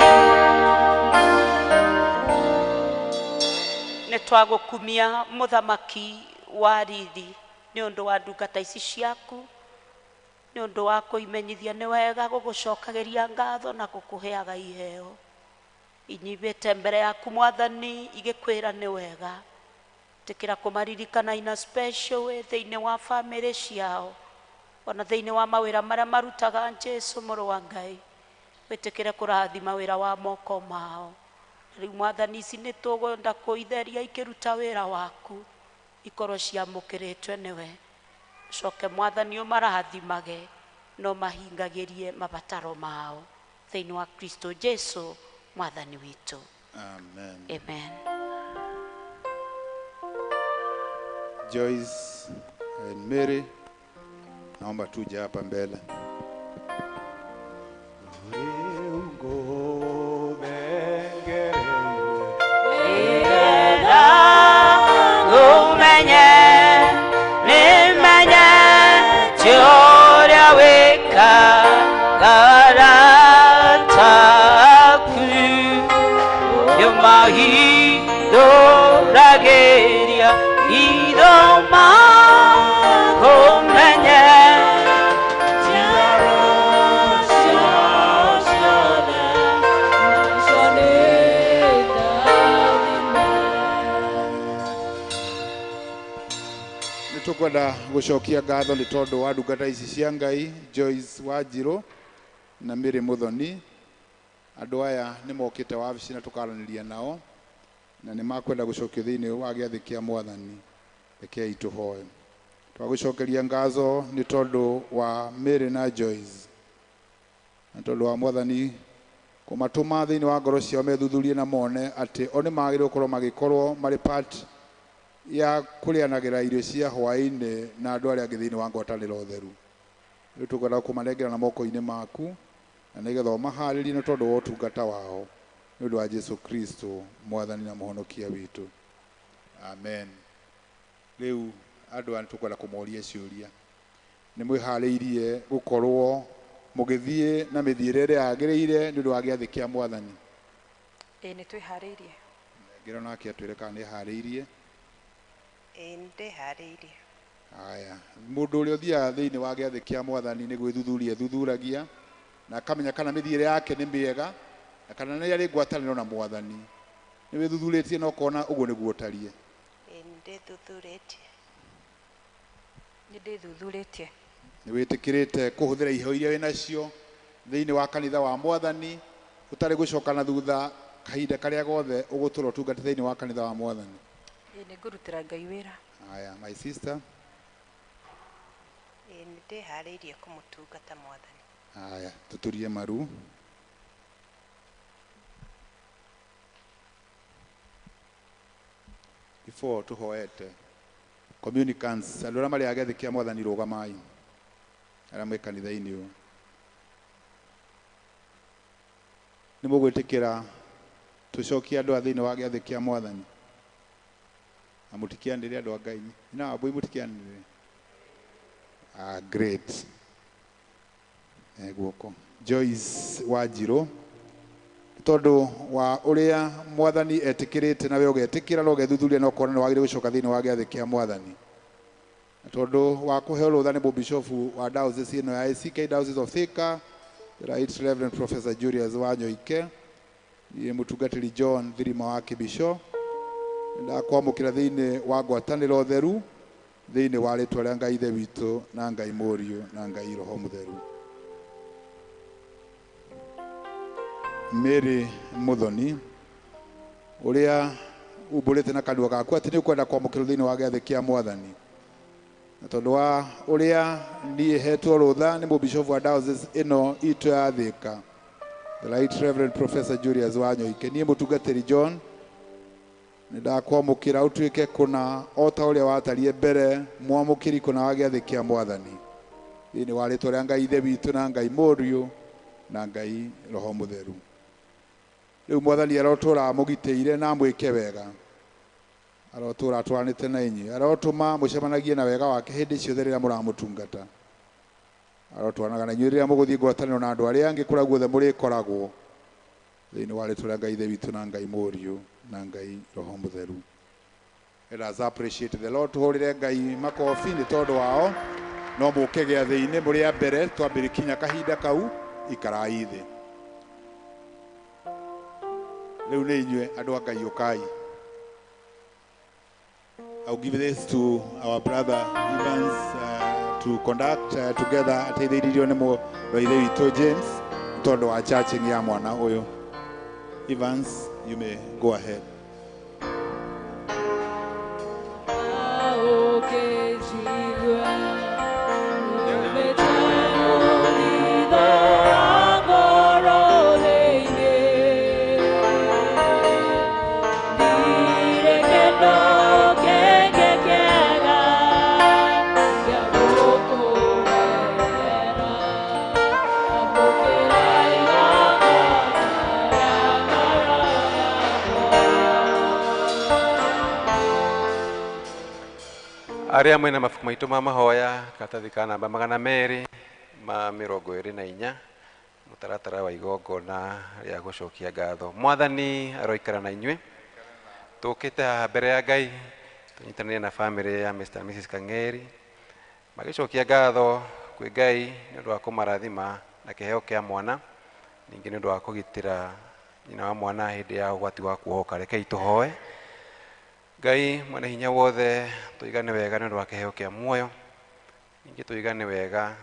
Nĩ twagũkumia mũthamaki wa riri nĩ ũndũ wa ndungata ici ciaku, nĩ ũndũ wa kũimenyithia nĩ wega gũgũcokagĩria ngatho na gũkũheaga iheo. Inyibĩte mbere yaku mwathani igĩkwĩra nĩ wega. Tĩkĩra kũmaririkana in a special way thĩinĩ wa bamĩrĩ ciao ona thĩinĩ wa mawĩra marĩa marutaga. Jesu mũrũ wa Ngai, wĩtĩkĩre kũrathima wĩra wa moko mao. Rĩu mwathani ici nĩ tũkwenda kũitheria ikĩruta wĩra waku, ikorwo ciamũkĩrĩtwe nĩwe. Coke mwathani ũmarathimage no mahingagĩrie mabataro mao thĩinĩ wa Kristo Jesu mwathani witũ. Amen. Amen. Joyce and Mary, naomba tuje hapa mbele. Ngũmenye nĩmenye ti ũrĩa wĩkaga arata aku nĩmahithũragĩria hitho makũmenye. Nĩ tũkwenda gũcokia ngatho nĩ tondũ wa ndungata ici cia Ngai, Joyce Wanjirũ na Mary Muthoni. Andũ aya nĩ mokĩte wabici na tũkaranĩria nao na nĩ makwenda gũcokio thĩinĩ wa gĩathĩ kĩa mwathani. Rekei tũhoe. Twagũcokeria ngatho nĩ tondũ wa Mary na Joyce, na tondũ wa mwathani kũmatũma thĩinĩ wa ngoro ciao methuthurie na mone atĩ o nĩ magĩrĩirwo gũkorwo magĩkorwo marĩ part ya kũrĩanagĩra irio cia hwaĩ-inĩ na andũ arĩa angĩ thĩinĩ wa ngwatanĩro theru. Rĩu tũkwenda kũmanengera na moko-inĩ maku na nĩgetha ũmaharĩrie nĩ tondũ wa ũtungata wao nĩ ũndũ wa Jesu Kristo mwathani na mũhonokia witũ. Amen. Rĩu andũ aya nĩtũkwenda kũmoria ciũria. Nĩ mwĩharĩirie gũkorwo mũgĩthiĩ na mĩthiĩre ĩrĩa yagĩrĩire nĩ ũndũ wa gĩathĩ kĩa mwathani? Ĩĩ nĩ twĩharĩirie. Ngĩra nake atwĩre kana nĩ harĩirie. Ĩĩ nĩ ndĩharĩirie. Aya, mũndũ ũrĩa ũthiaga thĩinĩ wa gĩathĩ kĩa mwathani nĩ gwĩthuthuria thuthuragia na akamenya kana mĩthiĩre yake nĩ mĩega na kana nĩ arĩ ngwatanĩro na mwathani. Nĩ wĩthuthurĩtie na ũkona ũguo nĩguo ũtariĩ? Ĩĩ nĩ ndĩthuthurĩtie. Nĩ ndĩthuthurĩtie. Nĩ wĩtĩkĩrĩte kũhũthĩra iheo iria wĩ nacio thĩinĩ wa kanitha wa mwathani ũtarĩ gũcoka na thutha kahinda karĩa gothe ũgũtũra ũtungate thĩinĩ wa kanitha wa mwathani? Ĩĩ nĩ ngũrutĩra Ngai wĩra. Aya, my sister. Ĩĩ nĩ ndĩharĩirie kũmũtungata mwathani. Aya, tuturie maru. Before tuhoete, communicants, andũ arĩa marĩ a gĩathĩ kĩa mwathani rũgamai, arĩa mwĩ kanitha-inĩ ũyũ. Nĩ mũgwĩtĩkĩra tũcokie andũ a thĩinĩ wa gĩathĩ kĩa mwathani? Na mũtikianĩrĩre andũ a Ngai. Na wambui mũtikianĩrĩre. Ah, great. Guoko. Joyce Wanjirũ, tondũ wa ũrĩa mwathani etĩkĩrĩte nawe ũgetĩkĩra na ũgethuthuria na ũkona nĩ wagĩrĩire gũcoka thĩinĩ wa gĩathĩ kĩa mwathani, na tondũ wa kũheo rũtha nĩ mũbishofu wa diocese ĩno ya ACK Diocese of Thika, the Right Reverend Professor Julius Wanyoike, Niĩ mũtungatĩri John Thirima wa Kĩbico ndakwamũkĩra thĩinĩ wa ngwatanĩro theru thĩinĩ wa rĩtwa rĩa Ngai Ithe witũ na Ngai Mũriũ na Ngai Roho Mũtheru. Mary Muthoni ũrĩa umbũrĩte na kanua gaku atĩ nĩ ũkwenda kwamũkĩrwo thĩinĩ wa gĩathĩ kĩa Mwathani, na tondũ wa ũrĩa niĩ hetwo rũtha nĩ mũbishofu wa diocese ĩno itũ ya Thĩka, the Right Reverend Professor Julius Wanyoike, niĩ mũtungatĩri John nĩ ndakwamũkĩra ũtuĩke kũna o ta ũrĩa watariĩ mbere mwamũkĩri kũna wa gĩathĩ kĩa Mwathani thĩinĩ wa rĩtwa rĩa Ngai Ithe witũ na Ngai Mũriũ na Ngai Roho Mũtheru. Rĩu Mwathani arotũra amũgitĩire na amwĩke wega, arotũra atwaranĩte na inyuĩ, arotũma mũcemanagie na wega wake hĩndĩ ciothe rĩrĩa mũramũtungata, arotwaranaga na inyuĩ rĩrĩa mũgũthiĩ ngwatanĩro na andũ arĩa angĩ kũrĩa guothe mũrĩkoragwo thĩinĩ wa rĩtwa rĩa Ngai Ithe witũ na Ngai Mũriũ na Ngai Roho Mũtheru. Let us appreciate the Lord. Tuhũrĩre Ngai makobi nĩ tondũ wao. No mũke gĩathĩ-inĩ mũrĩ a mbere twambĩrĩkinya kahinda kau, ikarai thĩ. Rĩu nĩ inyuĩ andũ a Ngai, ũkai. I'll give this to our brother Evans to conduct together ateithĩrĩirio nĩ mũrũ wa ithe witũ James tondũ wa churching ya mwana ũyũ. Evans, you may go ahead. Arĩa mwĩna mabuku maitũ ma mahoya karatathi ka namba 224 mũtaratara wa igongona rĩa gũcokia ngatho. Mwathani aroikara na inyuĩ. Tũkĩte haha mbere ya Ngai tũnyitanĩre na famĩlĩ ya Mr. and Mrs. Kang'eri magĩcokia ngatho kwĩ Ngai nĩ ũndũ wa kũmarathima na kĩheo kĩa mwana, ningĩ nĩ ũndũ wa kũgitĩra nyina wa mwana hĩndĩ ya ũgwati wa kuohoka. Rekei tũhoe. Ngai mwene hinya wothe, tũigane wega nĩ ũndũ wa kĩheo kĩa muoyo, ningĩ tũigane wega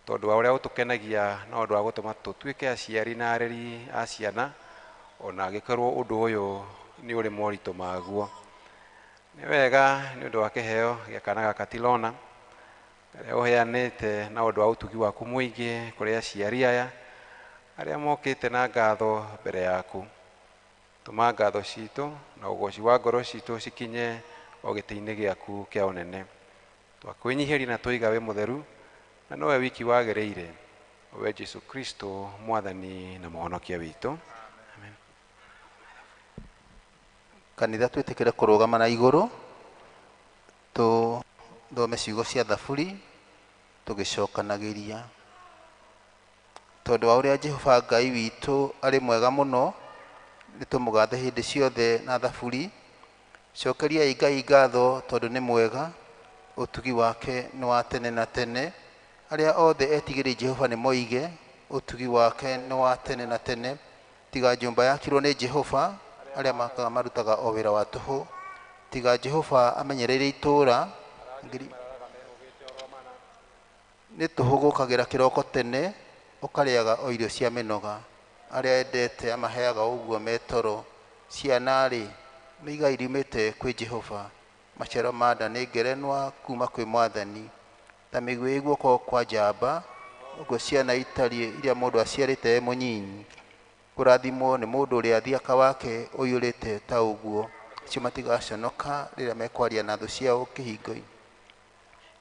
tondũ wa ũrĩa ũtũkenagia na ũndũ wa gũtũma tũtuĩke aciari na areri a ciana, ona angĩkorwo ũndũ ũyũ nĩ ũrĩ moritũ maguo. Nĩ wega nĩ ũndũ wa kĩheo gĩa kana gaka Tilona karĩa ũheanĩte na ũndũ wa ũtugi waku mũingĩ kũrĩ aciari aya arĩa mokĩte na ngatho mbere yaku. Tũma ngatho citũ na ũgoci wa ngoro citũ cikinye o gĩtĩ-inĩ gĩaku kĩa ũnene. Twakwĩnyihĩria na tũiga wĩ mũtheru na nowe wiki wagĩrĩire, we Jesu Kristo Mwathani na Mũhonokia witũ. Amen. Kanitha twĩtĩkĩre kũrũgama na igũrũ tũthome ciugo cia thaburi tũgĩcokanagĩria. Tondũ wa ũrĩa Jehova Ngai witũ arĩ mwega mũno, nĩtũmũgathe hĩndĩ ciothe na thaburi. Cokeriai Ngai ngatho tondũ nĩ mwega, ũtugi wake nĩ wa tene na tene. Arĩa othe etigĩri Jehova nĩ moige, ũtugi wake nĩ wa tene na tene. Tiga nyũmba yakirwo nĩ Jehova, arĩa makaga marutaga o wĩra wa tũhũ. Tiga Jehova amenyereire itũũra, nĩ tũhũ gũkagĩra kĩroko tene, ũkarĩaga o irio cia mĩnoga. Arĩa endete amaheaga ũguo metoro. Ciana-rĩ, nĩ igai riumĩte kwĩ Jehova, maciaro ma nda nĩ ngerenwa kuma kwĩ Mwathani. Ta mĩguĩ ĩ guoko kwa njamba, ũguo ciana itariĩ iria mũndũ aciarĩte e mũnyinyi. Kũrathimwo nĩ mũndũ ũrĩa thiaka wake ũiyũrĩte ta ũguo, acio matigaconoka rĩrĩa mekwaria na thũ ciao kĩhingo-inĩ.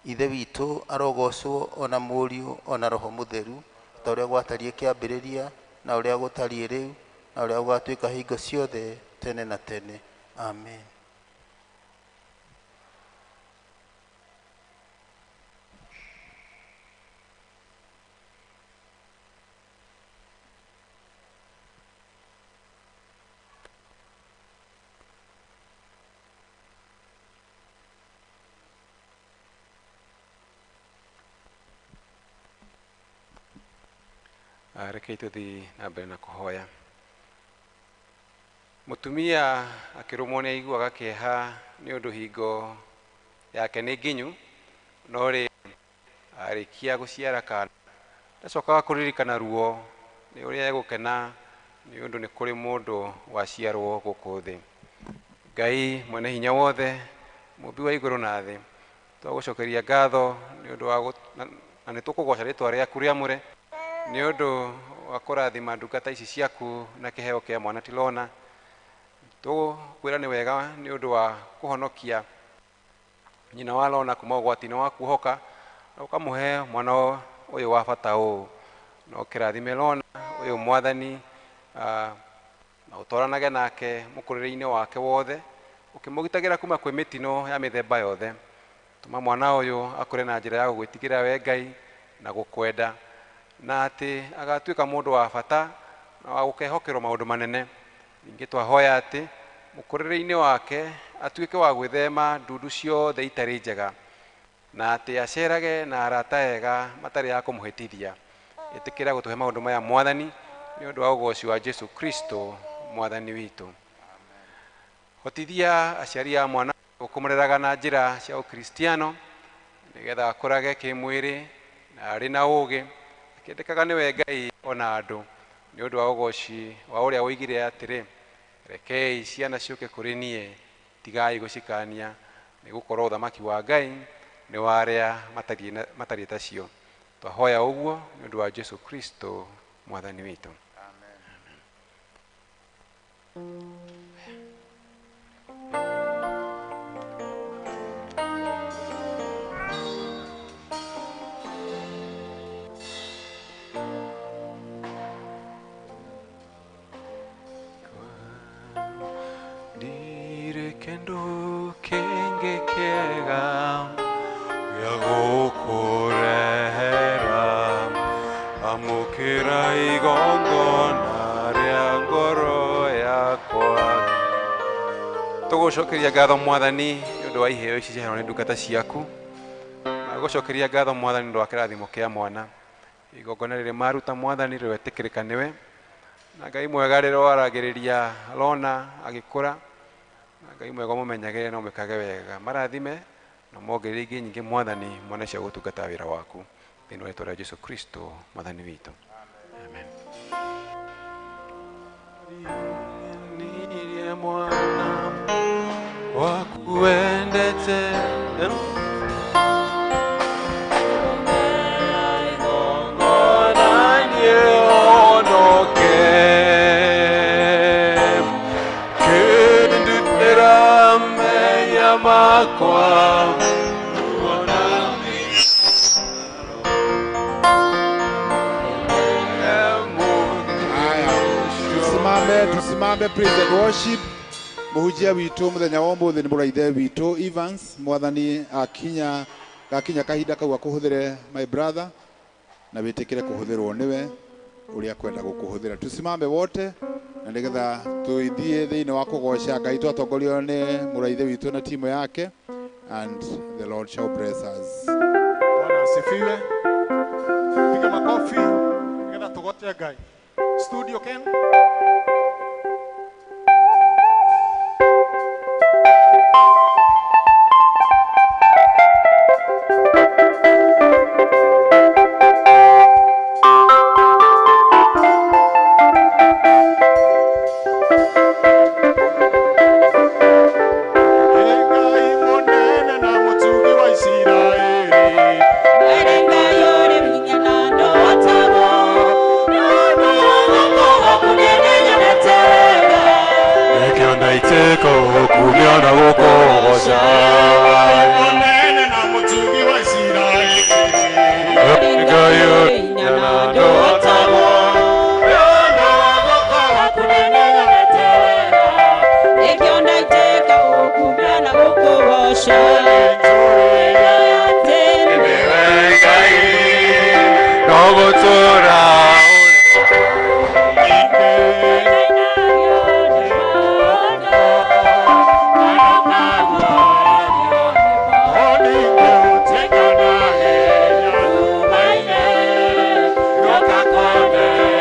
Ithe witũ arogocwo ona Mũriũ ona Roho Mũtheru, ta ũrĩa gwatariĩ kĩambĩrĩria na ũrĩa gũtariĩ rĩu na ũrĩa gũgatuĩka hingo ciothe tene na tene. Amen. Rekei tũthiĩ na mbere na kũhoya. Mũtumia akĩrũmwo nĩ aiguaga kĩeha nĩ ũndũ hingo yake nĩ nginyu, no rĩ arĩkia gũciara kana ndacokaga kũririkana ruo nĩ ũrĩa egũkena nĩ ũndũ nĩ kũrĩ mũndũ waciarwo gũkũ thĩ. Ngai mwene hinya wothe, mũmbi wa igũrũ na thĩ, twagũcokeria ngatho nĩ ũndũ wa na nĩ tũkũgoca rĩtwa rĩaku rĩamũre nĩ ũndũ wa kũrathima ndungata ici ciaku na kĩheo kĩa mwana ti Lona. Tũkwĩra nĩ wega nĩ ũndũ wa kũhonokia nyina wa Lona kuma ũgwati-inĩ wa kuohoka na ũkamũhe mwana ũyũ wa bata ũũ. Na ũkĩrathime Lona ũyũ Mwathani, na ũtwaranage nake mũkũrĩre-inĩ wake wothe, ũkĩmũgitagĩra kuma kwĩ mĩtino ya mĩthemba yothe. Tũma mwana ũyũ akũre na njĩra ya gũgwĩtigĩra we Ngai na gũkwenda, na atĩ agatuĩka mũndũ wa bata na wa gũkehokerwo maũndũ manene. Ningĩ twahoya atĩ mũkũrĩre-inĩ wake atuĩke wa gwĩthema ndundu ciothe itarĩ njega, na atĩ acerage na arata ega matarĩ a kũmũhĩtithia. Ĩtĩkĩra gũtũhe maũndũ maya Mwathani, nĩ ũndũ wa ũgoci wa Jesu Kristo Mwathani witũ. Hotithia aciari a mwana kũmũreraga na njĩra cia ũkristiano nĩgetha akũrage kĩmwĩrĩ na arĩ na ũũgĩ, akĩendekaga nĩwe Ngai ona andũ, nĩ ũndũ wa ũgoci wa ũrĩa woigire atĩrĩ, rekei ciana ciũke kũrĩ niĩ, tigai gũcikania, nĩ gũkorwo ũthamaki wa Ngai nĩ wa arĩa matariĩ ta cio. Twahoya ũguo nĩ ũndũ wa Jesu Kristo Mwathani witũ. Ndirĩ kĩndũ kĩngĩ kĩega gĩa gũkũrehera, amũkĩra igongona rĩa ngoro yakwa. Tũgũcokeria ngatho Mwathani nĩ ũndũ wa iheo ici ciaheanwo nĩ ndungata ciaku, na gũcokeria ngatho Mwathani nĩ ũndũ wa kĩrathimo kĩa mwana. Igongona rĩrĩ maruta Mwathani rĩretĩkĩrĩka nĩwe, na Ngai mwega rĩroaragĩrĩria Lona agĩkũra, na Ngai mwega ũmũmenyagĩrĩre na ũmwĩkage wega. Marathime na mongerere ingĩ nyingĩ Mwathani, mwana cia gũtungata wĩra waku, thĩinĩ wa rĩtwa rĩa Jesu Kristo Mwathani witũ. Amen. Nirie mwana waku wendete makwa. Haya, tusimame praise and worship. Mũhunjia witũ mũthenya wa ũmũthĩ nĩ mũraithe witũ Evans. Mwathani akinya gakinya kahinda kau akũhũthĩre my brother, na wĩtĩkĩre kũhũthĩrwo nĩwe ũrĩa kwenda gũkũhũthĩra. Tusimame wote na nĩgetha tũithiĩ thĩinĩ wa kũgoca Ngai twatongorio nĩ mũraithe witũ na timu yake, and the Lord shall bless us. Bwana asifiwe. Piga makofi nĩgetha tũgoce Ngai. Studio Ken. Amen.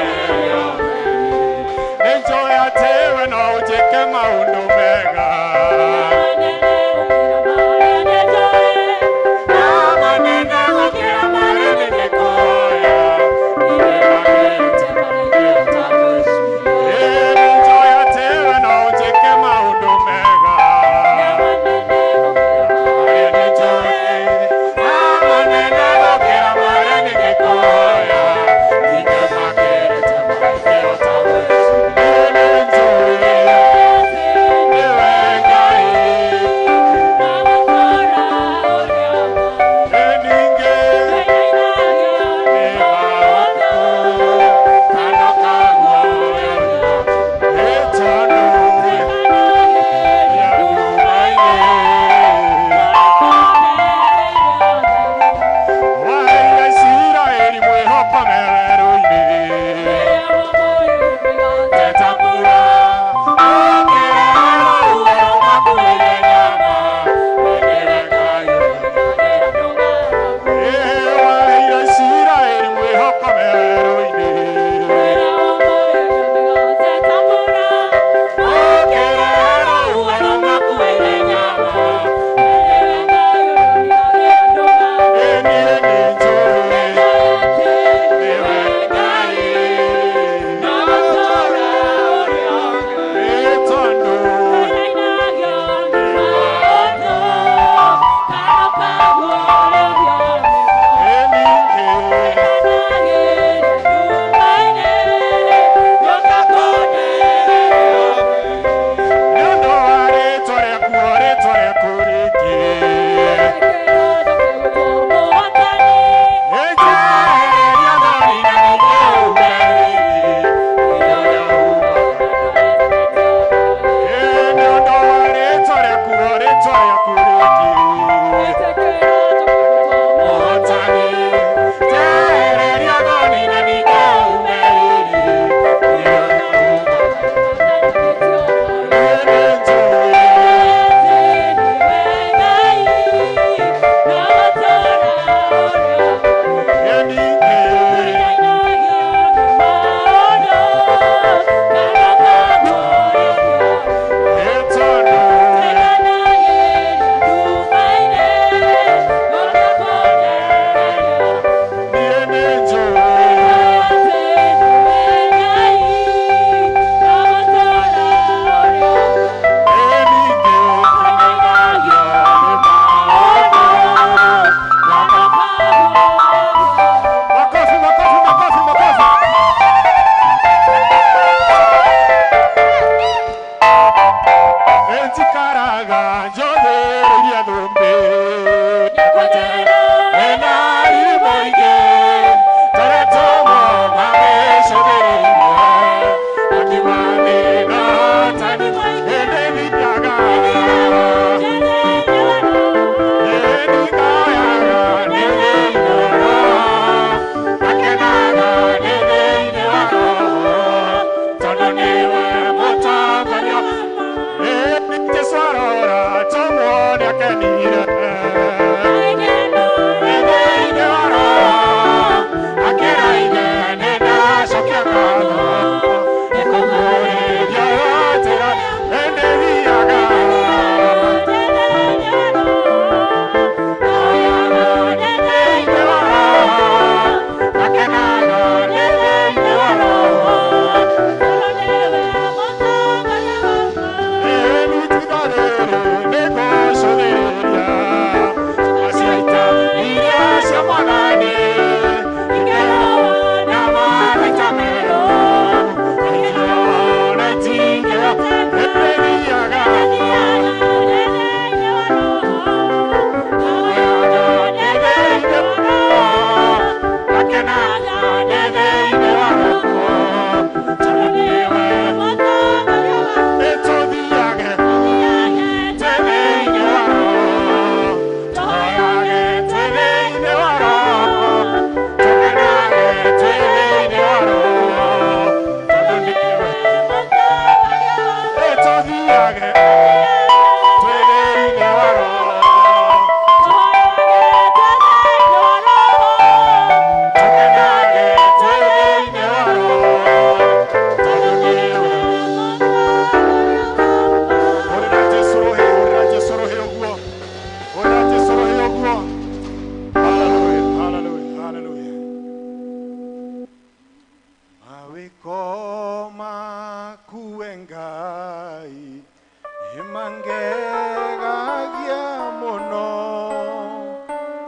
Nĩmangegagia mũno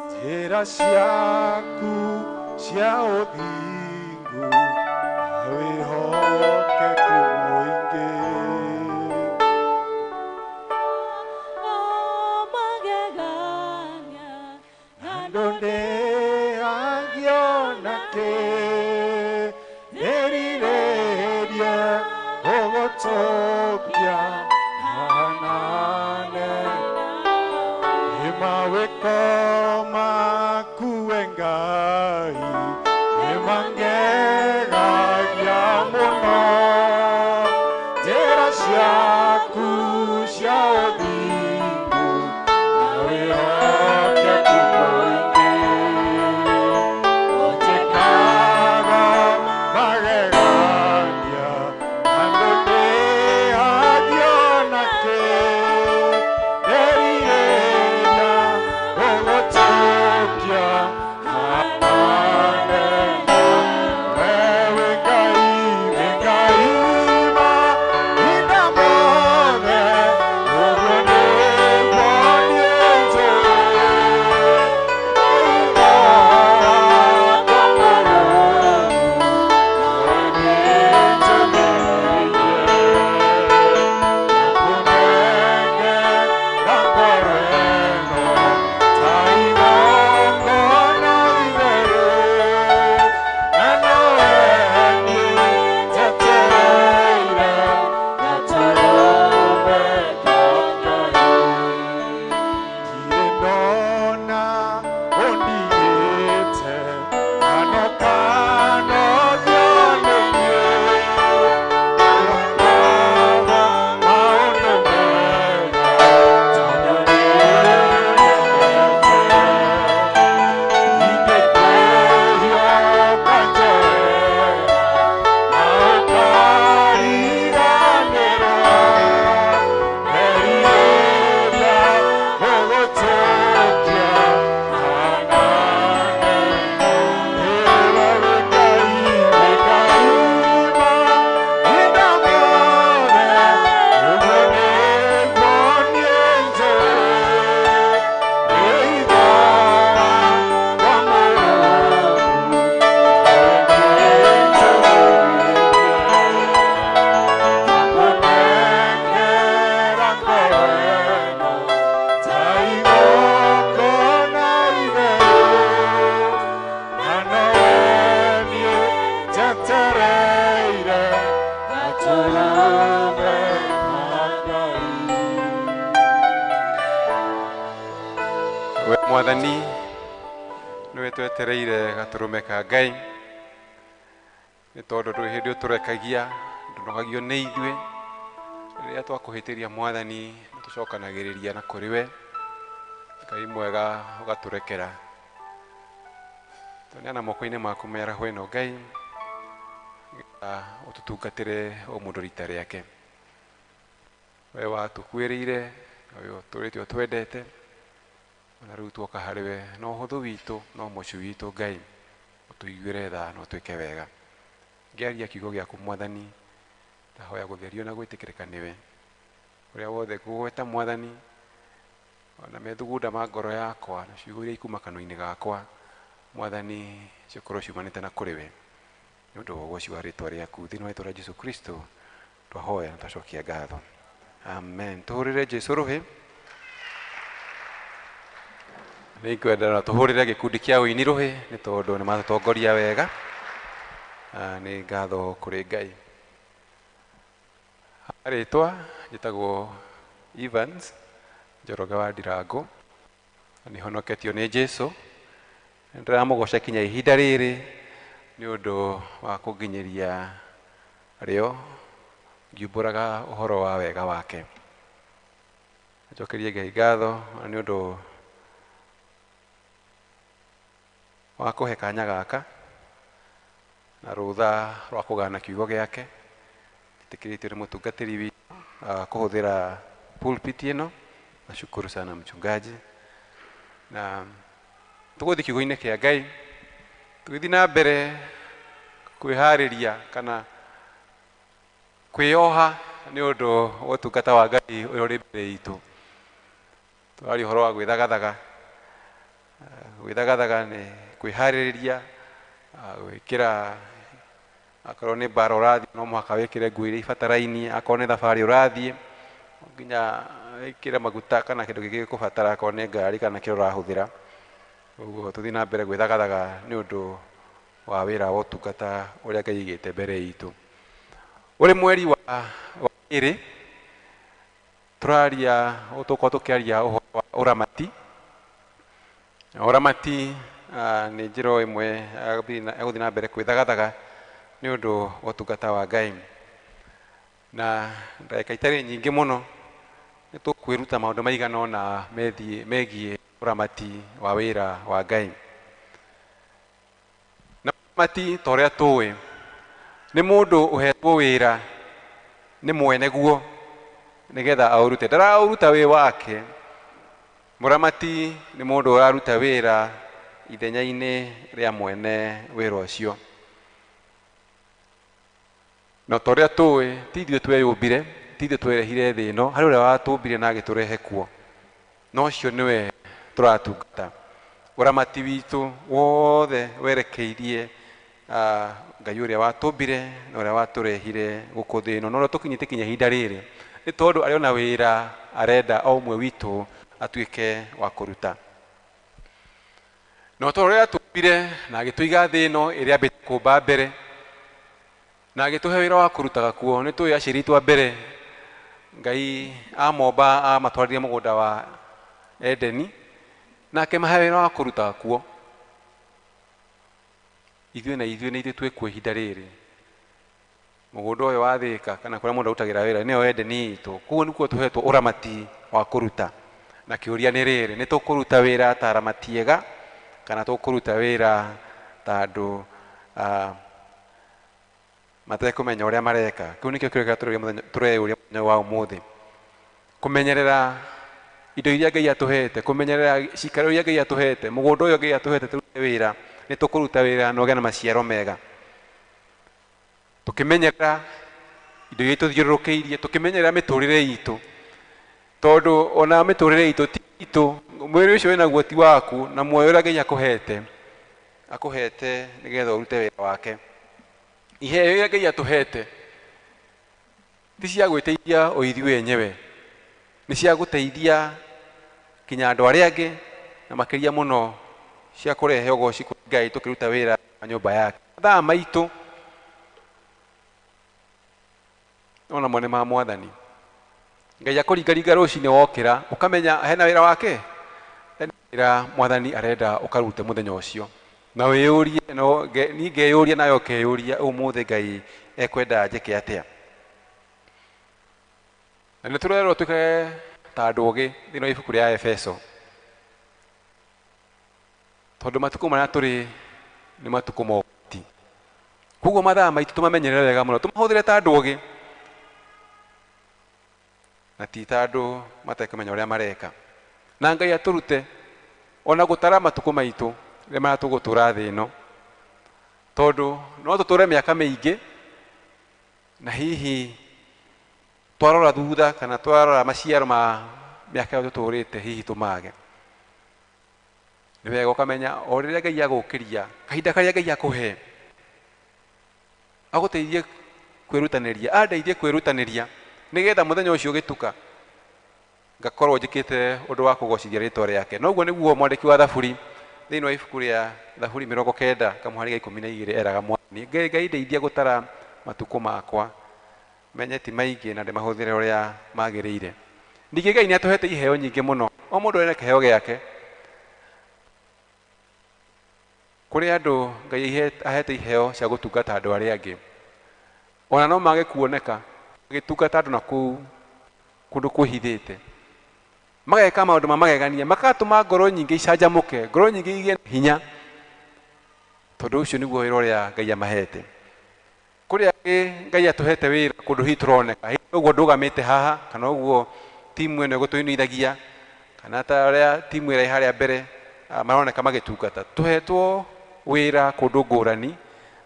njĩra ciaku cia ũthingu na wĩhokeku mũingĩ. Andũ ndĩhagio nakĩ ndĩrirĩrie gũgũtũkia hanane nĩ mawĩko maku we Ngai nĩmangegagia mũno njĩra ciaku cia ũthingu na wĩhokeku mũingĩ. Ũnjĩkaga magegania andũ ndĩhagio nakĩ ndĩrirĩria gũgũtũkia hanane. We wĩ Ngai, wĩ Ngai mahinda mothe, ũguo nĩguo niĩ njũĩ. Ndona ũndigĩte kano kano thionĩtie maũndũ mega tondũ nĩnyendete. Ingĩkwĩhia ũkanjoera na ũkariganĩrwo Merirĩria gũgũtũkia hanane. Ĩwe wĩ Ngai, wĩ Ngai mahinda mothe, ũguo nĩguo niĩ njũĩ. Wĩitho wakwa mũrũmu, Nakũnengera ngoro ĩno ta igongona itheru, na nowe niĩ njetereire gatũrũme ka Ngai. We mwathani nĩwe twetereire gatũrũme ka Ngai nĩ tondũ ndũrĩ hĩndĩ ũtũrekagia ndũnogagio nĩ ithuĩ rĩrĩa twakũhĩtĩria mwathani nĩ tũcokanagĩrĩria na kũrĩ we Ngai mwega ũgatũrekera tũneana moko-inĩ maku mĩaraho ĩno Ngai nĩgetha ũtũtungatĩre o mũndũ rita rĩake we watũkuĩrĩire na we ũtũrĩte ũtwendete ona rĩu tuoka harĩ we no ũhũthũ witũ no mũciĩ witũ Ngai ũtũiguĩre tha na ũtwĩke wega ngĩaria kiugo gĩaku mwathani ndahoya gũtherio na gwĩtĩkĩrĩka nĩwe ũrĩa wothe ngũgweta mwathani ona methugunda ma ngoro yakwa na ciugo iria ikuma kanua-inĩ gakwa mwathani cikorwo ciumanĩte na kũrĩ we nĩ ũndũ wa ũgoci wa rĩtwa rĩaku thĩinĩ wa rĩtwa rĩa Jesu Kristo twahoya na twacokia ngatho amen. Tũhũrĩre Jesu rũhĩ nĩ ngwenda na tũhũrĩre gĩkundi kĩa ũini rũhĩ nĩ tondũ nĩ matũtongoria wega. Nĩ ngatho kũrĩ Ngai. Rĩtwa njĩtagwo Evans Njoroge wa Ndirango na nĩhonoketio nĩ Jesu. Nĩndĩramũgoca kinya ihinda rĩrĩ nĩ ũndũ wa kũnginyĩria rĩo ngiumbũraga ũhoro wa wega wake. Njokerie Ngai ngatho nĩ ũndũ wa kũhe kanya gaka na rũtha rwa kũgana kiugo gĩake njĩtĩkĩrĩtio nĩ mũtungatĩri witũ kũhũthĩra pulpit ĩno. Nashukuru sana mchungaji. Na tũgũthiĩ kiugo-inĩ kĩa Ngai tũgĩthiĩ na mbere kwĩharĩria kana kwĩyoha nĩ ũndũ wa ũtungata wa Ngai ũrĩa ũrĩ mbere itũ. Tũraria ũhoro wa gwĩthagathaga. Gwĩthagathaga nĩ kwĩharĩrĩria, gwĩkĩra akorwo nĩ mbara ũrathiĩ no mũhaka wĩkĩre nguo iria ibatarainie, akorwo nĩ thabarĩ ũrathiĩ no nginya wĩkĩre maguta kana kĩndũ kĩngĩ gĩkũbatara, akorwo nĩ ngari kana kĩrĩa ũrahũthĩra. Ũguo tũthiĩ na mbere gwĩthagathaga nĩ ũndũ wa wĩra wa ũtungata ũrĩa Ngai aigĩte mbere itũ. Ũrĩ mweri wa ĩrĩ tũraria, tũkorwo tũkĩaria ũhoro wa ũramati. Ũramati nĩ njĩra ĩmwe ya gũthiĩ na mbere gwĩthagathaga nĩ ũndũ wa ũtungata wa Ngai. Na ndagĩka itarĩ nyingĩ mũno nĩ tũkwĩruta maũndũ maigana ũna megiĩ ũramati wa wĩra wa Ngai. Na ũramati ta ũrĩa tũĩ nĩ mũndũ ũhetwo wĩra nĩ mwene guo nĩgetha aũrute. Ndaraũruta wĩ wake. Mũramati nĩ mũndũ ũraruta wĩra ithenya-inĩ rĩa mwene wĩra ũcio. Na ta ũrĩa tũĩ ti ithuĩ tweyũmbire, ti ithuĩ twerehire thĩ ĩno, harĩ ũrĩa watũmbire na agĩtũrehe kuo. Na ũcio nĩwe tũratungata. Ũramati witũ wothe werekeirie Ngai ũrĩa watũmbire na ũrĩa watũrehire gũkũ thĩ ĩno. Na ũrĩa tũkinyĩte kinya ihinda rĩrĩ nĩ tondũ arĩ ona wĩra arenda o ũmwe witũ atuĩke wa kũruta. Na ta ũrĩa atũmbire na agĩtũiga thĩ ĩno ĩrĩa ambĩte kũmba mbere na agĩtũhe wĩra wa kũrutaga kuo, nĩ tũĩ aciari aitũ a mbere Ngai amomba amatwarire mũgũnda wa Edeni na akĩmahe wĩra wa kũrutaga kuo. Ithuĩ na ithuĩ nĩ ithuĩ twĩkuo ihinda rĩrĩ. Mũgũnda ũyũ wa Thĩka kana kũrĩa mũndũ arutagĩra wĩra nĩyo Edeni itũ. Koguo nĩkuo tũhetwo ũramati wa kũruta. Na kĩũria nĩ rĩrĩ, nĩ tũkũruta wĩra ta aramati ega kana tũkũruta wĩra ta andũ matekũmenya ũrĩa mareka? Kĩu nĩkĩo kĩũria kĩrĩa tũreyũria mũthenya wa ũmũthĩ. Kũmenyerera indo iria Ngai atũhete, kũmenyerera cikaro iria Ngai atũhete, mũgũnda ũyũ Ngai atũhete tũrute wĩra, nĩ tũkũruta wĩra na ũgĩe na maciaro mega. Tũkĩmenyerera indo iria itũthiũrũrũkĩirie, tũkĩmenyerera mĩtũrĩre itũ, tondũ ona mĩtũrĩre itũ ti itũ, mwĩrĩ ũcio wĩnaguo ti waku, na muoyo ũrĩa Ngai akũhete, akũhete nĩgetha ũrute wĩra wake. Iheo iria Ngai atũhete ti cia gwĩteithia o ithuĩ enyewe, nĩ cia gũteithia kinya andũ arĩa angĩ, na makĩria mũno cia kũrehe ũgoci kũrĩ Ngai tũkĩruta wĩra wa nyũmba yake. Mathaa maitũ onamo nĩ ma Mwathani. Ngai akũringaringa rũcinĩ wokĩra ũkamenya hena wĩra wake, hena wĩra Mwathani arenda ũkarute mũthenya ũcio. Na wĩyũrie, no niĩ ngeyũria nawe ũkeyũria, ũmũthĩ Ngai ekwenda njĩke atĩa? Na nĩ tũrerwo tuĩke ta andũ ogĩ thĩinĩ wa ibuku rĩa Efeso, tondũ matukũ marĩa tũrĩ nĩ matukũ ma ũgwati. Koguo mathaa maitũ tũmamenyerere wega mũno, tũmahũthĩre ta andũ ogĩ na ti ta andũ matekũmenya ũrĩa mareka. Na Ngai atũrute ona gũtara matukũ maitũ rĩrĩa marĩa tũgũtũra thĩ ĩno, tondũ no tũtũre mĩaka mĩingĩ na hihi twarora thutha kana twarora maciaro ma mĩaka ĩyo tũtũrĩte hihi tũmage. Nĩ wega ũkamenya o rĩrĩa Ngai agũkĩria, kahinda karĩa Ngai akũhe agũteithie kwĩrutanĩria, andeithie kwĩrutanĩria nĩgetha mũthenya ũcio ũgĩtuka ngakorwo njĩkĩte ũndũ wa kũgocithia rĩtwa rĩake. Na ũguo nĩguo mwandĩki wa Thaburi thĩinĩ wa ibuku rĩa Thaburi 90 kamũhari ga 12 eraga Mwathani, Ngai ndeithia gũtara matukũ makwa, menye ti maingĩ na ndĩmahũthĩre ũrĩa magĩrĩire. Ningĩ Ngai nĩ atũhete iheo nyingĩ mũno, o mũndũ ena kĩheo gĩake. Kũrĩ andũ Ngai ahete iheo cia gũtungata andũ arĩa angĩ, ona no mage kuoneka magĩtungata andũ na kũu kũndũ kwĩhithĩte, mageka maũndũ ma magegania, magatũma ngoro nyingĩ icanjamũke, ngoro nyingĩ igĩe na hinya, tondũ ũcio nĩguo wĩra ũrĩa Ngai amahete. Kũrĩ angĩ Ngai atũhete wĩra kũndũ hihi tũroneka, hihi ũguo ndũgamĩte haha, kana ũguo timu ĩno ĩgũtũinithagia, kana ta ũrĩa timu ĩrĩa ĩ harĩa mbere maroneka magĩtungata. Tũhetwo wĩra kũndũ ngũrani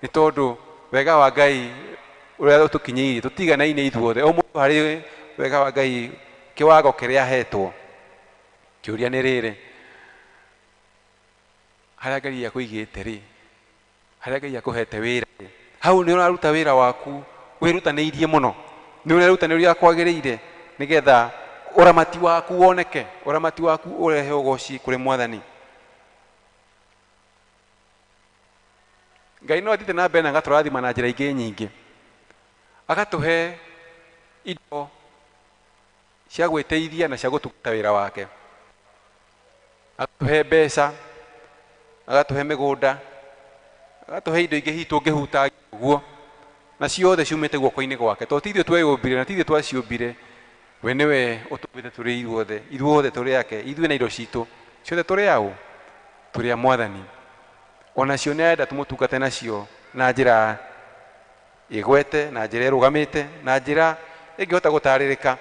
nĩ tondũ wega wa Ngai ũrĩa ũtũkinyĩirie tũtiganaine ithuothe, o mũndũ harĩ wega wa Ngai kĩwango kĩrĩa ahetwo. Kĩũria nĩ rĩrĩ, harĩa Ngai akũigĩte rĩ, harĩa Ngai akũhete wĩra rĩ, hau nĩ ũraruta wĩra waku wĩrutanĩirie mũno, nĩ ũrerutanĩria kwagĩrĩire nĩgetha ũramati waku woneke, ũramati waku ũrehe ũgoci kũrĩ Mwathani. Ngai no athiĩte na mbere na agatũrathima na njĩra ingĩ nyingĩ, agatũhe indo cia gwĩteithia na cia gũtungata wĩra wake, agatũhe mbeca, agatũhe mĩgũnda, agatũhe indo ingĩ hihi tũngĩhuta ũguo, na ciothe ciumĩte guoko-inĩ gwake, tondũ ti ithuĩ tweyũmbire na ti ithuĩ twaciũmbire, we nĩwe ũtũmbĩte tũrĩ ithuothe, ithuothe tũrĩ ake, ithuĩ na indo citũ ciothe tũrĩ aũ, tũrĩ a Mwathani. Onacio nĩ arenda tũmũtungate nacio na njĩra ĩgwete, na njĩra ĩrũgamĩte, na njĩra ĩngĩhota gũtarĩrĩka.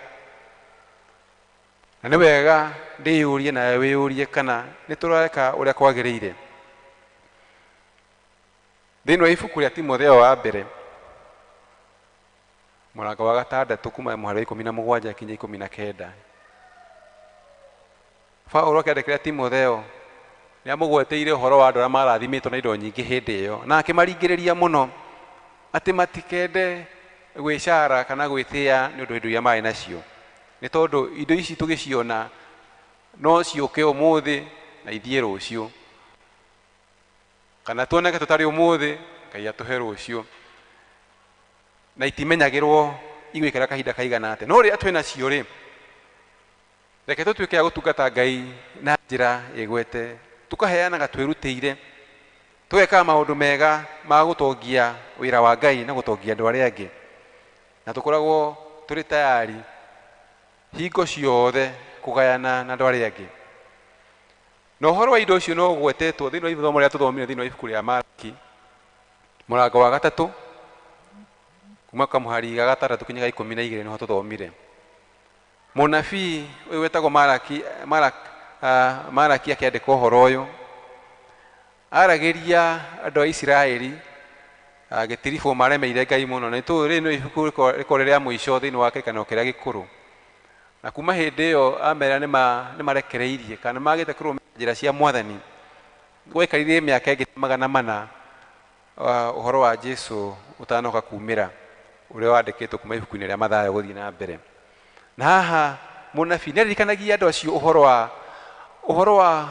Na nĩ wega ndĩyũrie nawe wĩyũrie kana nĩ tũreka ũrĩa kwagĩrĩire. Thĩinĩ wa ibuku rĩa Timotheo wa mbere mũrango wa 6 kuma mũhari wa 17 kinya 19, Paulo akĩandĩkĩra Timotheo nĩ amũgweteire ũhoro wa andũ arĩa marathimĩtwo na indo nyingĩ hĩndĩ ĩyo, na akĩmaringĩrĩria mũno atĩ matikende gwĩcara kana gwĩtĩa nĩ ũndũ wa indo iria marĩ nacio, nĩ tondũ indo ici tũgĩciona no ciũke ũmũthĩ na ithiĩ rũciũ, kana tuoneke tũtarĩ ũmũthĩ Ngai atũhe rũciũ, na itimenyagĩrwo igũikara kahinda kaigana atĩa. No rĩrĩa twĩ nacio rĩ, reke tũtuĩke a gũtungata Ngai na njĩra ĩgwete, tukaheanaga twĩrutĩire, tũgekaga maũndũ mega ma gũtongia wĩra wa Ngai na gũtongia andũ arĩa angĩ, na tũkoragwo tũrĩ tayari hingo ciothe kũgayana na andũ arĩa angĩ. Na ũhoro wa indo icio no ũgwetetwo thĩinĩ wa ithomo rĩrĩa tũthomire thĩinĩ wa ibuku rĩa Maraki mũrango wa 3 kuma kamũhari ga 6 kinya ga 12 nĩho tũthomire. Mũnabii ũyũ wetagwo Maraki akĩandĩka ũhoro ũyũ, aragĩria andũ a Isiraeli gĩtiribũ maremeire Ngai mũno. Na nĩtũĩ rĩrĩ nĩ ibuku rĩkorwo rĩa mũico thĩinĩ wa kĩrĩkanĩro kĩrĩa gĩkũrũ, na kuma hĩndĩ ĩyo amera nĩ marekereirie kana magĩte kũrũmĩrĩra njĩra cia Mwathani. Gwaikarire mĩaka ĩngĩ 400 ũhoro wa Jesũ ũtanoka kumĩra, ũrĩa wandĩkĩtwo kuma ibuku-inĩ rĩa Mathayo gũthiĩ na mbere. Na haha mũnabii nĩ aririkanagia andũ acio ũhoro wa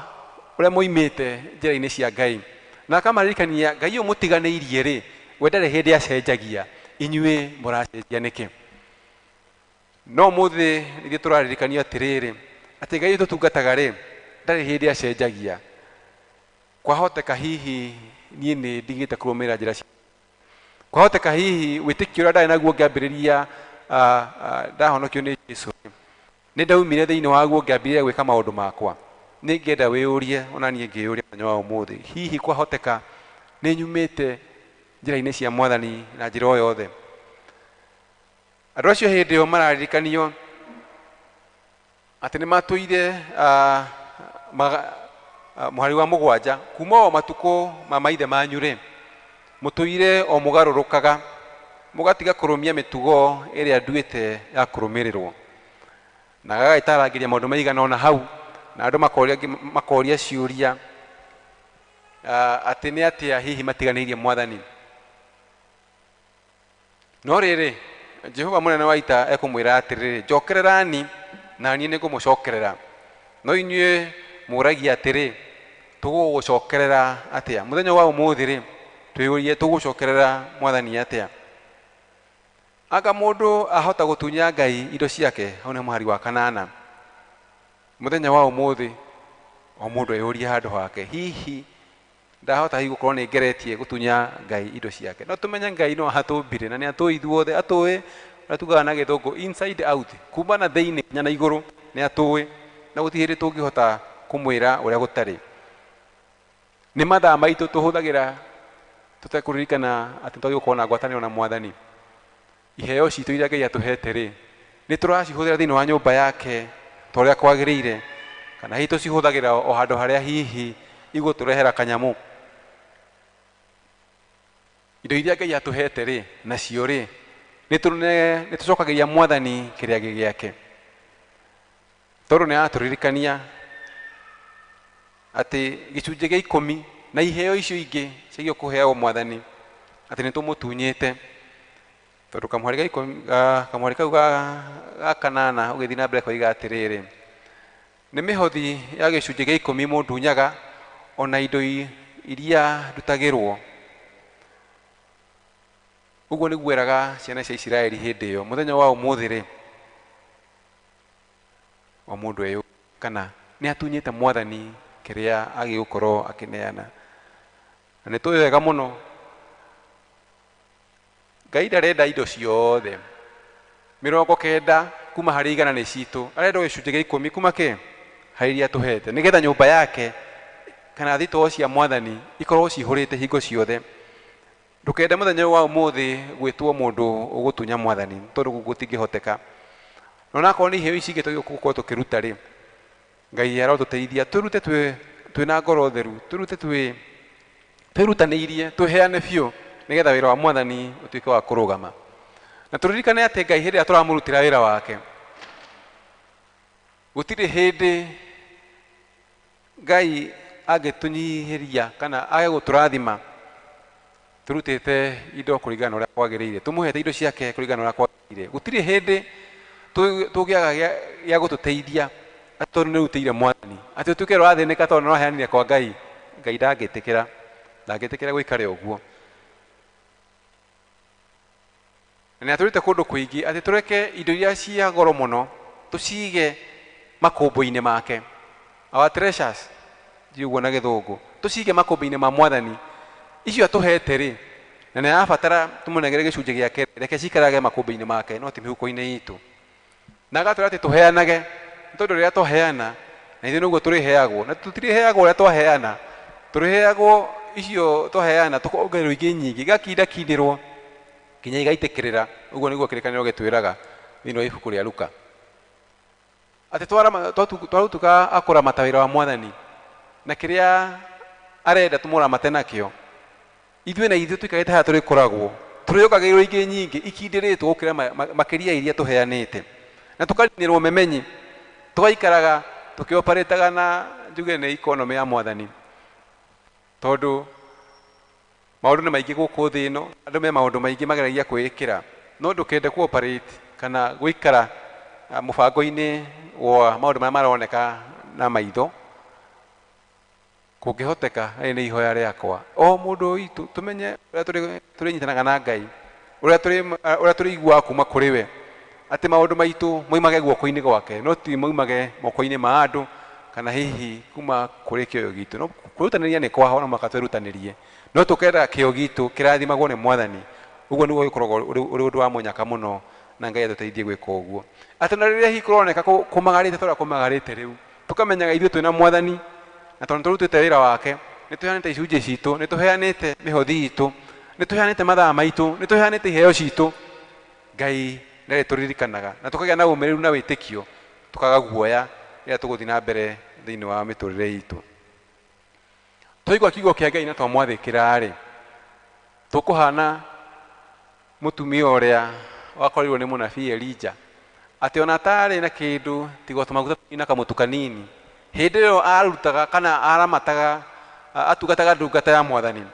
ũrĩa moimĩte njĩra-inĩ cia Ngai, na akamaririkania Ngai ũyũ mũtiganĩirie rĩ, we ndarĩ hĩndĩ acenjagia, inyuĩ mũracenjia nĩkĩ? No ũmũthĩ ithuĩ tũraririkanio atĩrĩrĩ, atĩ Ngai ũyũ tũtungataga rĩ, ndarĩ hĩndĩ acenjagia. Kwahoteka hihi niĩ nĩ ndigĩte kũrũmĩrĩra njĩra cia, kwahoteka hihi wĩtĩkio ũrĩa ndarĩ naguo ngĩambĩrĩria ndahonokio nĩ Jesũ, nĩ ndaumire thĩinĩ waguo ngĩambĩrĩria gwĩka maũndũ makwa. Nĩ ngĩenda wĩyũrie, ona niĩ ngĩyũria mũthenya wa ũmũthĩ, hihi kwahoteka nĩ nyumĩte njĩra-inĩ cia Mwathani na njĩra o yothe? Andũ acio hĩndĩ ĩyo mararirikanio atĩ nĩ matũire mũhari wa 7, kuma o matukũ ma maithe manyu rĩ, mũtũire o mũgarũrũkaga, mũgatiga kũrũmia mĩtugo ĩrĩa nduĩte ya kũrũmĩrĩrwo. Na agagĩtarangĩria maũndũ maigana ũna hau, na andũ makoria ciũria atĩ nĩ atĩa hihi matiganĩirie Mwathani. No rĩrĩ, Jehova mũnene wa ita ekũmwĩra atĩrĩrĩ, njokererani na niĩ nĩngũmũcokerera. No inyuĩ mũragia atĩrĩ, tũgũgũcokerera atĩa? Mũthenya wa ũmũthĩ rĩ, twĩyũrie tũgũcokerera Mwathani atĩa? Anga mũndũ ahota gũtunya Ngai indo ciake? Hau nĩ mũhari wa 8. Mũthenya wa ũmũthĩ o mũndũ eyũrie handũ hake, hihi ndahota hihi gũkorwo nĩ ngeretie gũtunya Ngai indo ciake? No tũmenye Ngai no atũmbire na nĩ atũĩ ithuothe, atũĩ ũrĩa tugaga na gĩthũngũ inside out, kuma na thĩinĩ nginya na igũrũ nĩ atũĩ, na gũtirĩ hĩndĩ tũngĩhota kũmwĩra ũrĩa gũtarĩ. Nĩ mathaa maitũ tũhũthagĩra tũtekũririkana atĩ nĩ twagĩrĩirwo gũkorwo na ngwatanĩro na Mwathani. Iheo citũ iria Ngai atũhete rĩ, nĩ tũracihũthĩra thĩinĩ wa nyũmba yake ta ũrĩa kwagĩrĩire, kana hihi tũcihũthagĩra o handũ harĩa hihi igũtũrehera kanyamũ? Indo iria Ngai atũhete rĩ, nacio rĩ, nĩ tũcokagĩria Mwathani kĩrĩa gĩ gĩake, tondũ nĩ aratũririkania atĩ gĩcunjĩ gĩa 10 na iheo icio ingĩ ciagĩrĩirwo kũheagwo mwathani atĩ nĩ tũmũtunyĩte. Tondũ kamũhari ga 10 kamũhari kau ga 8 ũgĩthiĩ na mbere koiga atĩrĩrĩ, nĩ mĩhothi ya gĩcunjĩ gĩa 10 mũndunyaga ona indo iria ndutagĩrwo. Ũguo nĩguo eraga ciana cia Isiraeli hĩndĩ ĩyo. Mũthenya wa ũmũthĩ rĩ, o mũndũ eyũ kana nĩ atunyĩte mwathani kĩrĩa agĩgũkorwo akĩneana. Na nĩ tũĩ wega mũno Ngai ndarenda indo ciothe. 90 kuma harĩ 100 nĩ citũ, arenda gĩcunjĩ gĩa 10 kuma kĩ harĩ iria tũhete, nĩgetha nyũmba yake kana thitoo cia mwathani ikorwo cihũrĩte hingo ciothe. Ndũkende mũthenya wa ũmũthĩ gwĩtwo mũndũ ũgũtunya mwathani, tondũ gũtingĩhoteka. Na onakorwo nĩ iheo ici ingĩ twagĩrĩirwo gũkorwo tũkĩruta rĩ, Ngai arotũteithia tũrute twĩna ngoro theru, tũrute twĩrutanĩirie, twĩheane biũ, nĩgetha wĩra wa mwathani ũtuĩke wa kũrũgama. Na tũririkane atĩ Ngai hĩndĩ ĩrĩa tũramũrutĩra wĩra wake, gũtirĩ hĩndĩ Ngai angĩtũnyihĩria kana age gũtũrathima tũrutĩte indo kũringana na ũrĩa kwagĩrĩire, tũmũhete indo ciake kũringana na ũrĩa kwagĩrĩire. Gũtirĩ hĩndĩ tũngĩaga gĩa gũtũteithia atĩ tondũ nĩ ũrutĩire mwathani, atĩ ũtuĩke ũrathĩnĩka tondũ nĩ ũraheanire kwa Ngai. Ngai ndangĩtĩkĩra, ndangĩtĩkĩra gũikare ũguo. Na nĩ atũrĩte kũndũ kũingĩ atĩ tũreke indo iria cia goro mũno tũcige makũmbũ-inĩ make, our treasures, ndiũĩ ũguo na gĩthũngũ, tũcige makũmbĩ-inĩ ma mwathani icio atũhete rĩ, na nĩ arabatara tũmũnengere gĩcunjĩ gĩake, reke ciikarage makũmbĩ-inĩ make no ti mĩhuko-inĩ itũ. Na agatwĩra atĩ tũheanage, nĩ tondũ rĩrĩa twaheana na ithuĩ nĩguo tũrĩheagwo, na tũtirĩheagwo ũrĩa twaheana, tũrĩheagwo icio twaheana tũkongererwo ingĩ nyingĩ, igakindakindĩrwo nginya igaitĩkĩrĩra. Ũguo nĩguo kĩrĩkanĩro gĩtwĩraga thĩinĩ wa ibuku rĩa Luka, atĩ twarutũka akũramata wĩra wa mwathani na kĩrĩa arenda tũmũramate nakĩo, ithuĩ na ithuĩ tũikarĩte haha tũrĩkoragwo tũrĩongagĩrĩrwo ingĩ nyingĩ ikindĩrĩtwo gũkĩra makĩria iria tũheanĩte, na tũkaninĩrwo memenyi, tũgaikaraga tũkĩoparĩtaga na njuge nĩ economy ya mwathani, tondũ maũndũ nĩ maingĩ gũkũ thĩ ĩno, andũ me maũndũ maingĩ mageragia kwĩĩkĩra, no ndũkende kũoperate kana gũikara mũbango-inĩ wa maũndũ marĩa maroneka na maitho. Kũngĩhoteka, rĩrĩ nĩ ihoya rĩakwa, o mũndũ witũ tũmenye ũrĩa tũrĩnyitanaga na Ngai, ũrĩa tũrĩiguaga kuma kũrĩ we, atĩ maũndũ maitũ moimage guoko-inĩ gwake, no ti moimage moko-inĩ ma andũ kana hihi kuma kũrĩ kĩoyo gitũ. No kwĩrutanĩria nĩ kwaho, no mũhaka twĩrutanĩrie, no tũkenda kĩo gitũ kĩrathimagwo nĩ mwathani. Ũguo nĩguo ũkoragwo ũrĩ ũndũ wa mũnyaka mũno, na Ngai atũteithie gwĩka ũguo. Atĩ na rĩrĩa hihi kũroneka kũmagarĩte ta ũrĩa kũmagarĩte rĩu, tũkamenyaga ithuĩ twĩna mwathani, na tondũ nĩtũrutĩte wĩra wake, nĩtũheanĩte icunjĩ citũ, nĩtũheanĩte mĩhothi itũ, nĩtũheanĩte mathaa maitũ, nĩtũheanĩte iheo citũ, Ngai nĩarĩtũririkanaga, na tũkagĩa na ũmĩrĩru na wĩtĩkio, tũkaga guoya rĩrĩa tũgũthiĩ na mbere thĩinĩ wa mĩtũrĩre itũ. Twaigua kiugo kĩa Ngai na twamwathĩkĩra rĩ, tũkũhana mũtumia ũrĩa wakorirwo nĩ mũnabii Elija, atĩ ona atarĩ na kĩndũ tiga tũmaguta na kamũtu kanini, hĩndĩ ĩyo arutaga kana aramataga, atungataga ndungata ya mwathani,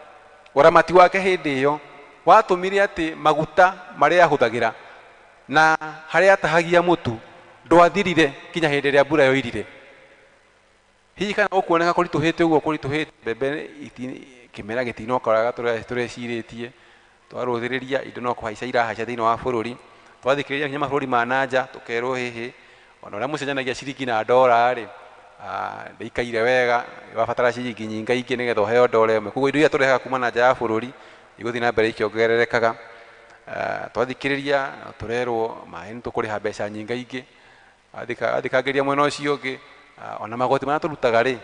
ũramati wake hĩndĩ ĩyo watũmire atĩ maguta marĩa ahũthagĩra na harĩa atahagia mũtu ndwathirire nginya hĩndĩ ĩrĩa mbura yoirire. Hihi kana ũkuoneka kũritũhĩte ũguo kũritũhĩte, mbembe kĩmera gĩtinoka ũrĩa tũrecirĩtie, twarũthĩrĩria indo no kũhaica irahaica thĩinĩ wa bũrũri, twathikĩrĩria nginya mabũrũri ma nanja tũkerwo hĩhĩ, ona ũrĩa mũcenjanagia ciringi na ndora rĩ, ndĩikaire wega, wabatara ciringi nyingaingĩ nĩgetha ũheo ndora ĩmwe. Koguo indo iria tũrehaga kuma na nja ya bũrũri igũthiĩ na mbere ikĩongererekaga. Twathikĩrĩria tũrerwo maĩ nĩ tũkũrĩha mbeca nyingaingĩ, athikangĩria mwena ũcio ũngĩ, ona magoti marĩa tũrutaga rĩ,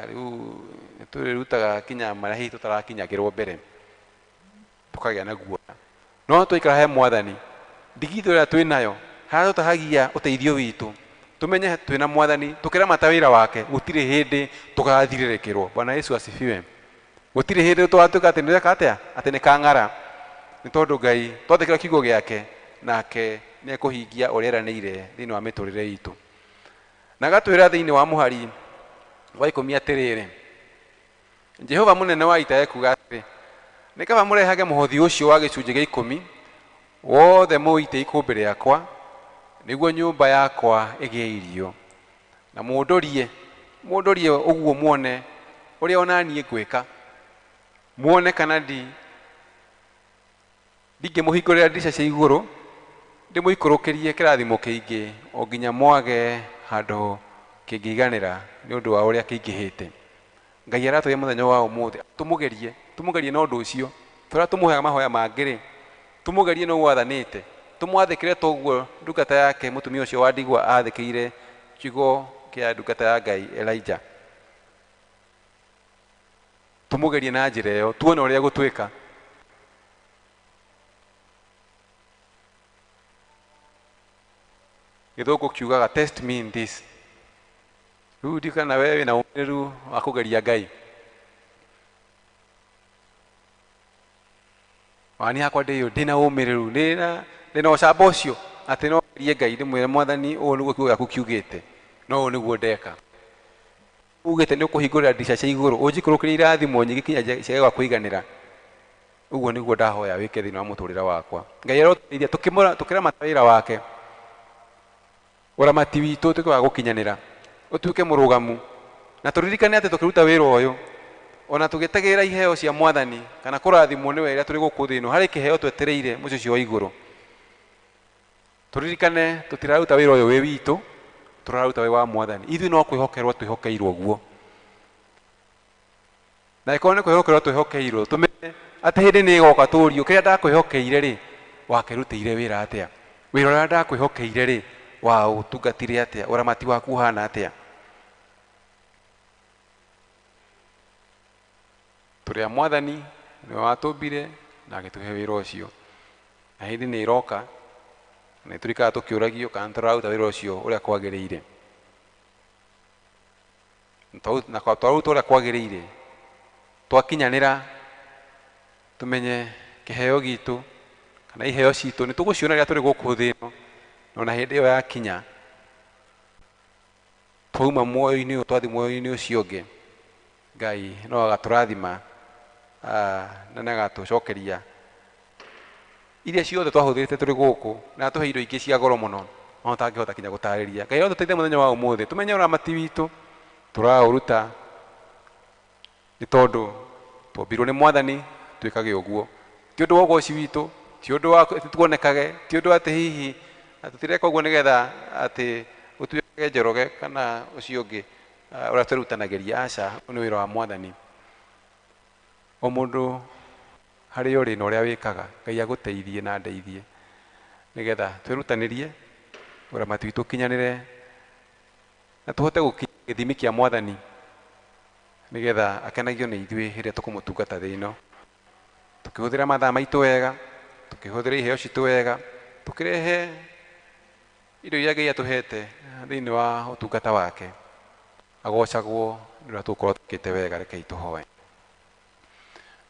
rĩu nĩtũrĩrutaga kinya marĩa hihi tũtarakinyagĩrwo mbere, tũkagĩa na guoya. No twaikara he mwathani, ndigithũ ĩrĩa twĩnayo, harĩa tũtahagia ũteithio witũ, tũmenye twĩna mwathani, tũkĩramata wĩra wake, gũtirĩ hĩndĩ tũgathirĩrĩkĩrwo. Bwana Yesu asifiwe. Gũtirĩ hĩndĩ tũgatuĩka atĩ nĩreka atĩa, atĩ nĩ kang'ara, nĩ tondũ Ngai twathĩkĩra kiugo gĩake, nake nĩekũhingia ũrĩa eranĩire thĩinĩ wa mĩtũrĩre itũ. Na agatwĩra thĩinĩ wa mũhari Wa 10 atĩrĩrĩ, Jehova mũnene wa ita ekuuga atĩrĩ, nĩ kaba mũrehage mũhothi ũcio wa gĩcunjĩ gĩa 10 wothe mũũite ikũmbĩ rĩakwa, nĩguo nyũmba yakwa ĩgĩe irio, na mũndorie ũguo muone ũrĩa ona niĩ ngwĩka, muone kana ndingĩmũhingũrĩra ndirica cia igũrũ ndĩmũikũrũkĩrie kĩrathimo kĩingĩ o nginya mwage handũ kĩngĩiganĩra nĩ ũndũ wa ũrĩa kĩingĩhĩte. Ngai aratũhe mũthenya wa ũmũthĩ tũmũgerie na ũndũ ũcio tũrĩa tũmũheaga mahoya mangĩ-rĩ, tũmũgerie na ũguo athanĩte, tũmwathĩkĩre toguo ndungata yake mũtumia ũcio wa ndigwa athĩkĩire kiugo kĩa ndungata ya Ngai Elijah. Tũmũgerie na njĩra ĩyo tuone ũrĩa gũtuĩka. Gĩthũngũ kiugaga test me in this. Rĩu ndikana wewe wĩna ũmĩrĩru wa kũgeria Ngai. Wani hakwa ndĩyo ndĩna ũmĩrĩru, ndĩna ũcamba ũcio atĩ no ngerie Ngai ndĩmwĩre Mwathani ũũ nĩguo kiugo gĩaku kiugĩte, no ũũ nĩguo ndeka. Ugĩte nĩ ũkũhingũrĩra ndirica cia igũrũ ũnjikũrũkĩrie irathimo nyingĩ kinya ciage gwa kũiganĩra. Ũguo nĩguo ndahoya wĩke thĩinĩ wa mũtũrĩre wakwa. Ngai arotũteithia tũkĩramata wĩra wake, ũramati witũ ũtuĩke wa gũkinyanĩra, ũtuĩke mũrũgamu, na tũririkane atĩ tũkĩruta wĩra ũyũ ona tũgĩtegĩra iheo cia Mwathani kana kũrathimwo nĩwe rĩrĩa tũrĩ gũkũ thĩ ĩno, harĩ kĩheo twetereire mũciĩ ũcio wa igũrũ. Tũririkane tũtiraruta wĩra ũyũ wĩ witũ, tũraruta wĩ wa Mwathani. Ithuĩ no kwĩhokerwo twĩhokeirwo guo, na ĩkorwo nĩ kwĩhokerwo twĩhokeirwo, tũmenye atĩ hĩndĩ nĩ ĩgoka tũrio kĩrĩa ndakwĩhokeire rĩ, wakĩrutĩire wĩra atĩa, wĩra ũrĩa ndakwĩhokeire rĩ, waũtungatire atĩa, ũramati waku ũhana atĩa. Tũrĩ a Mwathani, nĩwe watũmbire na agĩtũhe wĩra ũcio, na hĩndĩ nĩ ĩroka na nĩtũrĩikaraga tũkĩũragio kana tũraruta wĩra ũcio ũrĩa kwagĩrĩire. Na twaruta ũrĩa kwagĩrĩire, twakinyanĩra tũmenye kĩheo gitũ kana iheo citũ nĩ tũgũciona rĩrĩa tũrĩ gũkũ thĩ ĩno, na ona hĩndĩ ĩyo yakinya twauma muoyo-inĩ ũyũ twathiĩ muoyo-inĩ ũcio ũngĩ, Ngai no agatũrathima na nĩ agatũcokeria iria ciothe twahũthĩrĩte tũrĩ gũkũ, na atũhe indo ingĩ cia goro mũno ona ũtangĩhota kinya gũtarĩria. Ngai arotũteithia mũthenya wa ũmũthĩ tũmenye ũramati witũ tũraũruta nĩ tondũ twombirwo nĩ Mwathani twĩkage ũguo, ti ũndũ wa ũgoci witũ, ti ũndũ wa tuonekage, ti ũndũ atĩ hihi tũtireka ũguo nĩgetha atĩ gũtuĩke Njoroge kana ũcio ũngĩ ũrĩa twĩrutanagĩria. Aca, ũyũ nĩ wĩra wa Mwathani. O mũndũ harĩa ũrĩ na ũrĩa wĩkaga, Ngai agũteithie na andeithie nĩgetha twĩrutanĩrie ũramati witũ ũkinyanĩre na tũhote gũkinya gĩthimi kĩa Mwathani nĩgetha akenagio nĩ ithuĩ hĩndĩ ĩrĩa tũkũmũtungata thĩ ĩno, tũkĩhũthĩra mathaa maitũ wega, tũkĩhũthĩra iheo citũ wega, tũkĩrehe indo iria Ngai atũhete thĩinĩ wa ũtungata wake. Agocagwo nĩ ũrĩa tũgũkorwo twĩkĩte wega. Rekei tũhoe.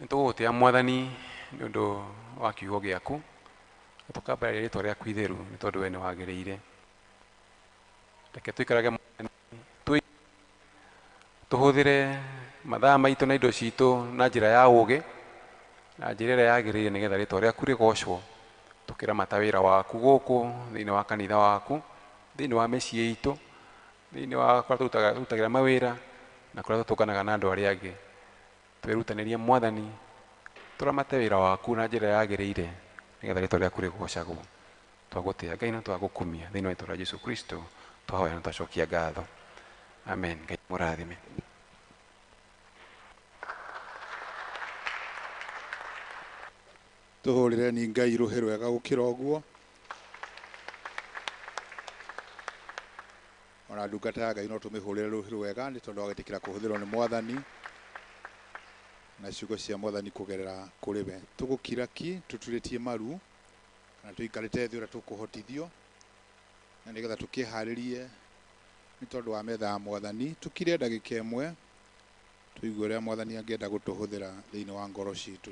Nĩ tũgũgũtĩa Mwathani nĩ ũndũ wa kiugo gĩaku, na tũkambararia rĩtwa rĩaku itheru nĩ tondũ we nĩ wagĩrĩire. Reke tũikarage Mwathani, tũhũthĩre mathaa maitũ na indo citũ na njĩra ya ũũgĩ na njĩra ĩrĩa yagĩrĩire nĩgetha rĩtwa rĩaku rĩgocwo, tũkĩramata wĩra waku gũkũ thĩinĩ wa kanitha waku, thĩinĩ wa mĩciĩ itũ, thĩinĩ wa kũrĩa tũrutagĩra mawĩra na kũrĩa tũtũnganaga na andũ arĩa angĩ. Twĩrutanĩrie Mwathani tũramate wĩra waku na njĩra yagĩrĩire nĩgetha rĩtwa rĩaku rĩgocagwo. Twagũtĩa Ngai na twagũkumia thĩinĩ wa rĩtwa rĩa Jesũ Kristo twahoya na twacokia ngatho. Amen. Ngai mũrathime. Tũhũrĩre ni Ngai rũhĩ rwega gũkĩra ũguo. Ona ndungata ya Ngai no tũmĩhũrĩre rũhĩ rwega nĩ tondũ wa gwĩtĩkĩra kũhũthĩrwo nĩ Mwathani na ciugo cia Mwathani kũgerera kũrĩ we. Tũgũkira ki tũturĩtie maru kana tũikarĩte thĩ ũrĩa tũkũhotithio, na nĩgetha tũkĩharĩrie nĩ tondũ wa metha ya Mwathani. Tũkire ndagĩka ĩmwe tũigue ũrĩa Mwathani angĩenda gũtũhũthĩra thĩinĩ wa ngoro citũ.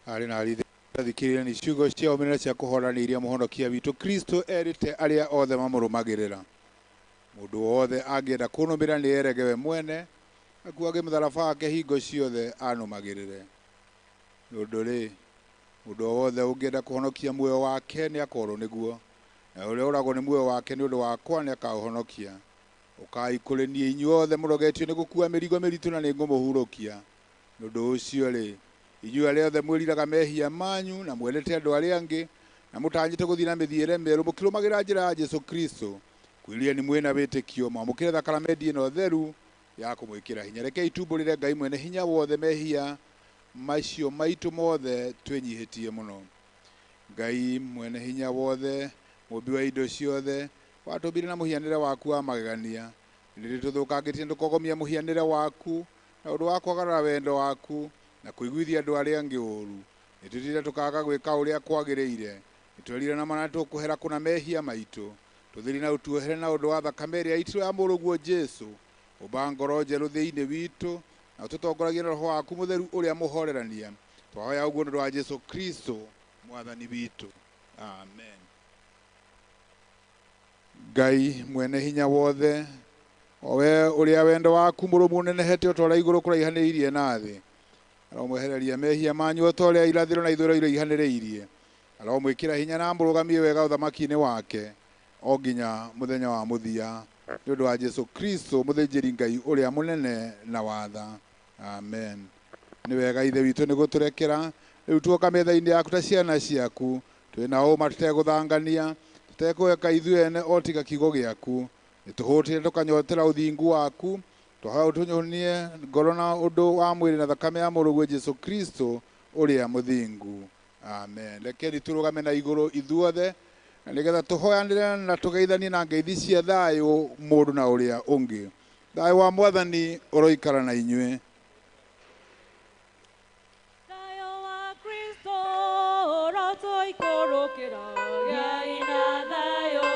Arĩ na arĩ thikĩrĩria nĩ ciugo cia ũmenera cia kũhoranĩria mũhonokia witũ Kristo erĩte arĩa othe mamũrũmagĩrĩra. Mũndũ wothe angĩenda kũnũmĩrĩra nĩ erege we mwene, akuage mũtharaba wake hingo ciothe anũmagĩrĩre. Nĩ ũndũ rĩ, mũndũ o wothe ũngĩenda kũhonokia muoyo wake nĩ akorwo nĩguo, na ũrĩa ũragwo nĩ muoyo wake nĩ ũndũ wakwa nĩ akaũhonokia. Ũkai kũrĩ niĩ inyuothe mũrogetio nĩ gũkua mĩrigo mĩritũ na nĩ ngũmũhurũkia. Nĩ ũndũ ũcio rĩ, inyuĩ arĩa othe mwĩriraga mehia manyu na mwendete andũ arĩa angĩ na mũtanyĩte gũthiĩ na mĩthiĩre mĩerũ mũkĩrũmagĩrĩra njĩra ya Jesũ Kristo, kwĩrireni mwĩna wĩtĩkio mwamũkĩre thakaramendi ĩno theru ya kũmwĩkĩra hinya. Rekei tumbũrĩre Ngai mwene hinya wothe mehia macio maitũ mothe twĩnyihĩtie mũno. Ngai mwene hinya wothe, mũmbi wa indo ciothe, watũmbire na mũhianĩre waku wa magegania. Rĩrĩ tũthũkangĩtie ndũkogomia mũhianĩre waku na ũndũ wa kwagarara wendo waku na kũiguithia andũ arĩa angĩ ũũru. Nĩtwĩtĩire tũkaaga gwĩka ũrĩa kwagĩrĩire. Nĩtwerire na mana tũkũhera kũna mehia maitũ. Tũtherie na ũtuohere na ũndũ wa thakame ĩrĩa yaitirwo ya mũrũguo Jesũ. Ũmba ngoro njerũ thĩinĩ witũ na ũtũtongoragie na Roho waku mũtheru ũrĩa mũhorerania. Twahoya ũguo nĩ ũndũ wa Jesũ Kristo mwathani witũ. Amen. Ngai mwene hinya wothe, o we ũrĩa wendo waku mũrũmu ũnenehete o ta ũrĩa igũrũ kũraihanĩrĩirie na thĩ, aromwehereria mehia manyu o ta ũrĩa irathĩro na ithũĩro iraihanĩrĩirie. Aromwĩkĩra hinya na amũrũgamie wega ũthamaki-inĩ wake o nginya mũthenya wa mũthia, nĩ ũndũ wa Jesũ Kristo mũthĩnjĩri Ngai ũrĩa mũnene na watha. Amen. Nĩ wega Ithe witũ nĩ gũtũrekera rĩu tuoka metha-inĩ yaku ta ciana ciaku, twĩna ũma tũtegũthangania, tũtekũheka ithuĩ ene o tiga kiugo gĩaku. Nĩtũhũtire tũkanyotera ũthingu waku, twahoya ũtũnyonie ngoro na ũndũ wa mwĩrĩ na thakame ya mũrũguo Jesũ Kristo ũrĩa mũthingu. Amen. Rekei tũrũgame na igũrũ ithuothe na nĩgetha tũhoyanĩre na tũgeithanie na ngeithi cia thayũ mũndũ na ũrĩa ũngĩ. Thayũ wa Mwathani ũroikara na inyuĩ. Thayũ wa Kristo ũrotoikũrũkĩra, gĩai na thayũ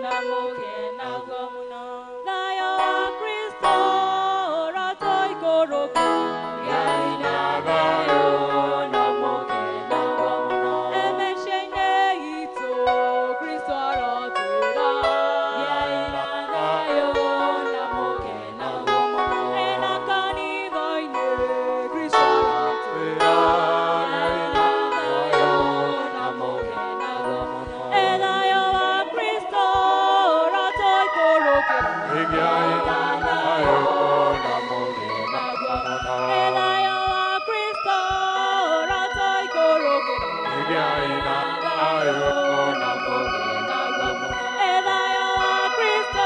na mũgĩe naguo mũno. Thayũ wa Kristo ũrotoikũrũkĩra, gĩai na thayũ na mũgĩe naguo mũno. Meciria-inĩ itũ Kristo arotwĩra, gĩai na thayũ na mũgĩe naguo mũno. Ena kanitha-inĩ Kristo arotwĩra, gĩai na thayũ na mũgĩe naguo mũno. Thayũ wa Kristo ũrotoikũrũkĩra, gĩai na thayũ na mũgĩe naguo mũno. Thayũ wa Kristo ũrotoikũrũkĩra, gĩai na thayũ na mũgĩe naguo mũno. Thayũ wa Kristo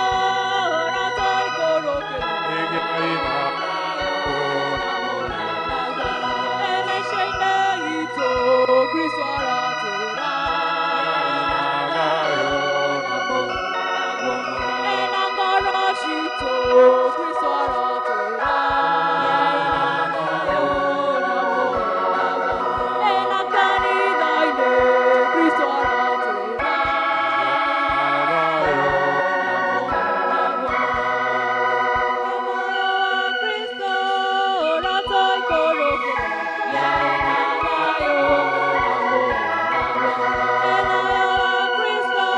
ũrotoikũrũkĩra, gĩai na thayũ na mũgĩe naguo mũno. Meciria-inĩ itũ Kristo aratwĩra, gĩai na thayũ na mũgĩe naguo mũno. Ena ngoro citũ Kristo aratwĩra, gĩai na thayũ na mũgĩe naguo mũno. Ena kanitha-inĩ Kristo aratwĩra, gĩai na thayũ na mũgĩe naguo mũno. Thayũ wa Kristo ũrotoikũrũkĩra, gĩai na thayũ na mũgĩe naguo mũno. Thayũ wa Kristo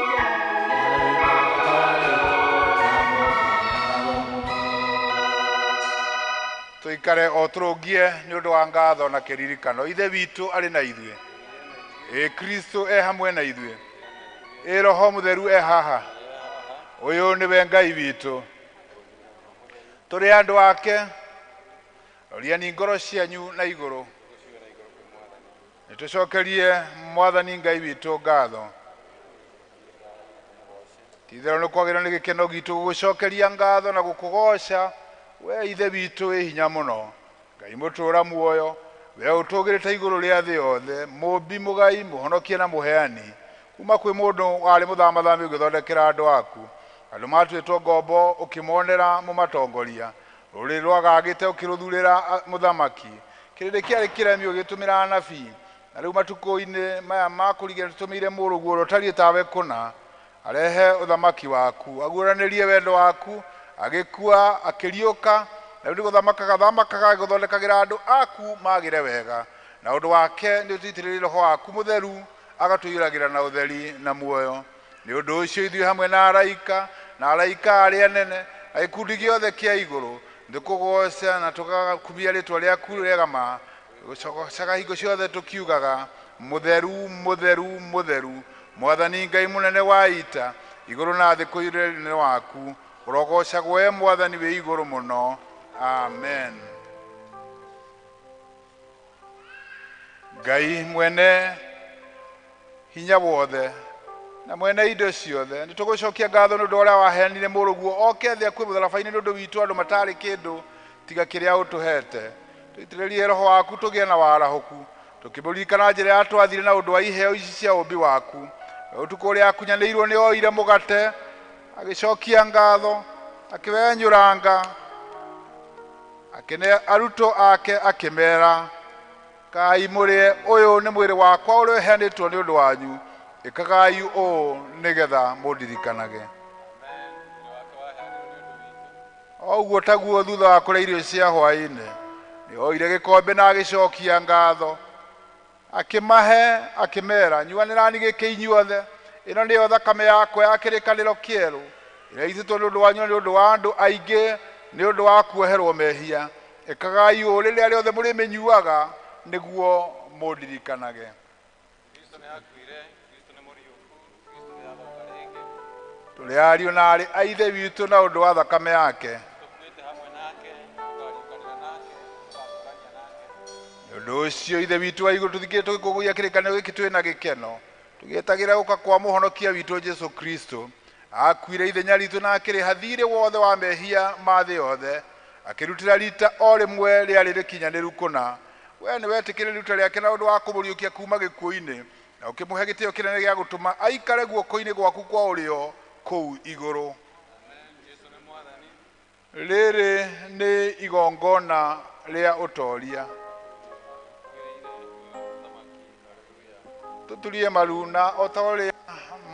ũrotoikũrũkĩra, gĩai na thayũ na mũgĩe naguo mũno. Tũikare o tũrũngie nĩ ũndũ wa ngatho na kĩririkano. Ithe witũ arĩ na ithuĩ, ĩ Kristo e hamwe na ithuĩ, ĩ Roho Mũtheru e haha. Ũyũ nĩwe Ngai witũ, tũrĩ andũ ake. Roriani ngoro cianyu na igũrũ, nĩtũcokerie Mwathani Ngai witũ ngatho. Ti-itherũ nĩ kwagĩrĩirwo nĩ gĩkeno gitũ gũgũcokeria ngatho na gũkũgoca, we Ithe witũ wĩ hinya mũno, Ngai mũtũũra muoyo, we ũtũũgĩrĩte igũrũ rĩa thĩ yothe, mũmbi mũgai, mũhonokia na mũheani, kuma kwĩ mũndũ warĩ mũthamathami ũgĩthondekera andũ aku, andũ matuĩtwo ngombo ũkĩmonera mũmatongoria, rũrĩrĩ rwagagĩte ũkĩrũthurĩra mũthamaki, kĩrĩndĩ kĩarĩ kĩremi ũgĩtũmĩra anabii, na rĩu matukũ-inĩ maya ma kũrigĩrĩria tũtũmĩire mũrũguo ũrĩa ũtariĩ tawe kũna, arehe ũthamaki waku, aguũranĩrie wendo waku, agĩkua akĩriũka, Na rĩu nĩgũthamakaga thamakaga agĩgũthondekagĩra andũ aku magĩre wega. Na ũndũ wake nĩ ũtũitĩrĩirie Roho waku mũtheru, agatũiyũragĩra na ũtheri na muoyo. Nĩ ũndũ ũcio ithuĩ hamwe na araika na araika arĩa anene na gĩkundi gĩothe kĩa igũrũ nĩtũkũgooca na tũgakumia rĩtwa rĩaku rĩega ma, gũcogocaga hingo ciothe tũkiugaga, mũtheru, mũtheru, mũtheru, Mwathani Ngai mũnene wa ita, igũrũ na thĩ kũiyũrĩte ũnene waku. Ũrogocagwo we Mwathani wĩ igũrũ mũno. Amen. Ngai mwene hinya wothe na mwene indo ciothe, nĩtũgũcokia ngatho nĩ ũndũ ũrĩa waheanire mũrũguo oke thĩ akue mũtharaba-inĩ nĩ ũndũ witũ andũ matarĩ kĩndũ tiga kĩrĩa ũtũhete. Tũitĩrĩrie Roho waku tũgĩe na warahũku, tũkĩmũririkana njĩra ya twathire na ũndũ wa iheo ici cia ũmbi waku. Ũtukũ ũrĩa akunyanĩirwo nĩ oire mũgate, agĩcokia ngatho, akĩwenyũranga, akĩne arutwo ake akĩmera, kai mũrĩe, ũyũ nĩ mwĩrĩ wakwa ũrĩa ũheanĩtwo nĩ ũndũ wanyu, ĩkagai ũũ nĩgetha mũndirikanage. O ũguo taguo thutha wa kũrĩa irio cia hwaĩ-inĩ, nĩ oire gĩkombe na agĩcokia ngatho, akĩmahe akĩmera, nyuanĩrani gĩkĩ inyuothe, ĩno nĩyo thakame yakwa ya kĩrĩkanĩro kĩerũ, ĩrĩa ĩitĩtwo nĩ ũndũ wanyu na nĩ ũndũ wa andũ aingĩ nĩ ũndũ wa kuoherwo mehia. Ĩkagai ũũ rĩrĩa rĩothe mũrĩmĩnyuaga nĩguo mũndirikanage. Tũrĩ ariũ na aarĩ a Ithe witũ na ũndũ wa thakame yake. Nĩ ũndũ ũcio Ithe witũ wa igũrũ, tũthikĩrĩrie tũgĩkũngũiya kĩrĩkanĩro gĩkĩ twĩ na gĩkeno, tũgĩetagĩra gũka kwa mũhonokia witũ Jesũ Kristo. Akuire ithenya ritũ na akĩrĩha thiirĩ wothe wa mehia ma thĩ yothe, akĩrutĩra rita o rĩmwe rĩarĩ rĩkinyanĩru kũna. We nĩ wetĩkĩrire iruta rĩake na ũndũ wa kũmũriũkia kuma gĩkuũ-inĩ, na ũkĩmũhe gĩtĩo kĩnene gĩa gũtũma aikare guoko-inĩ gwaku kwa ũrĩo kũu igũrũ. Rĩrĩ nĩ igongona rĩa ũtoria. Tũturie maru na o ta ũrĩa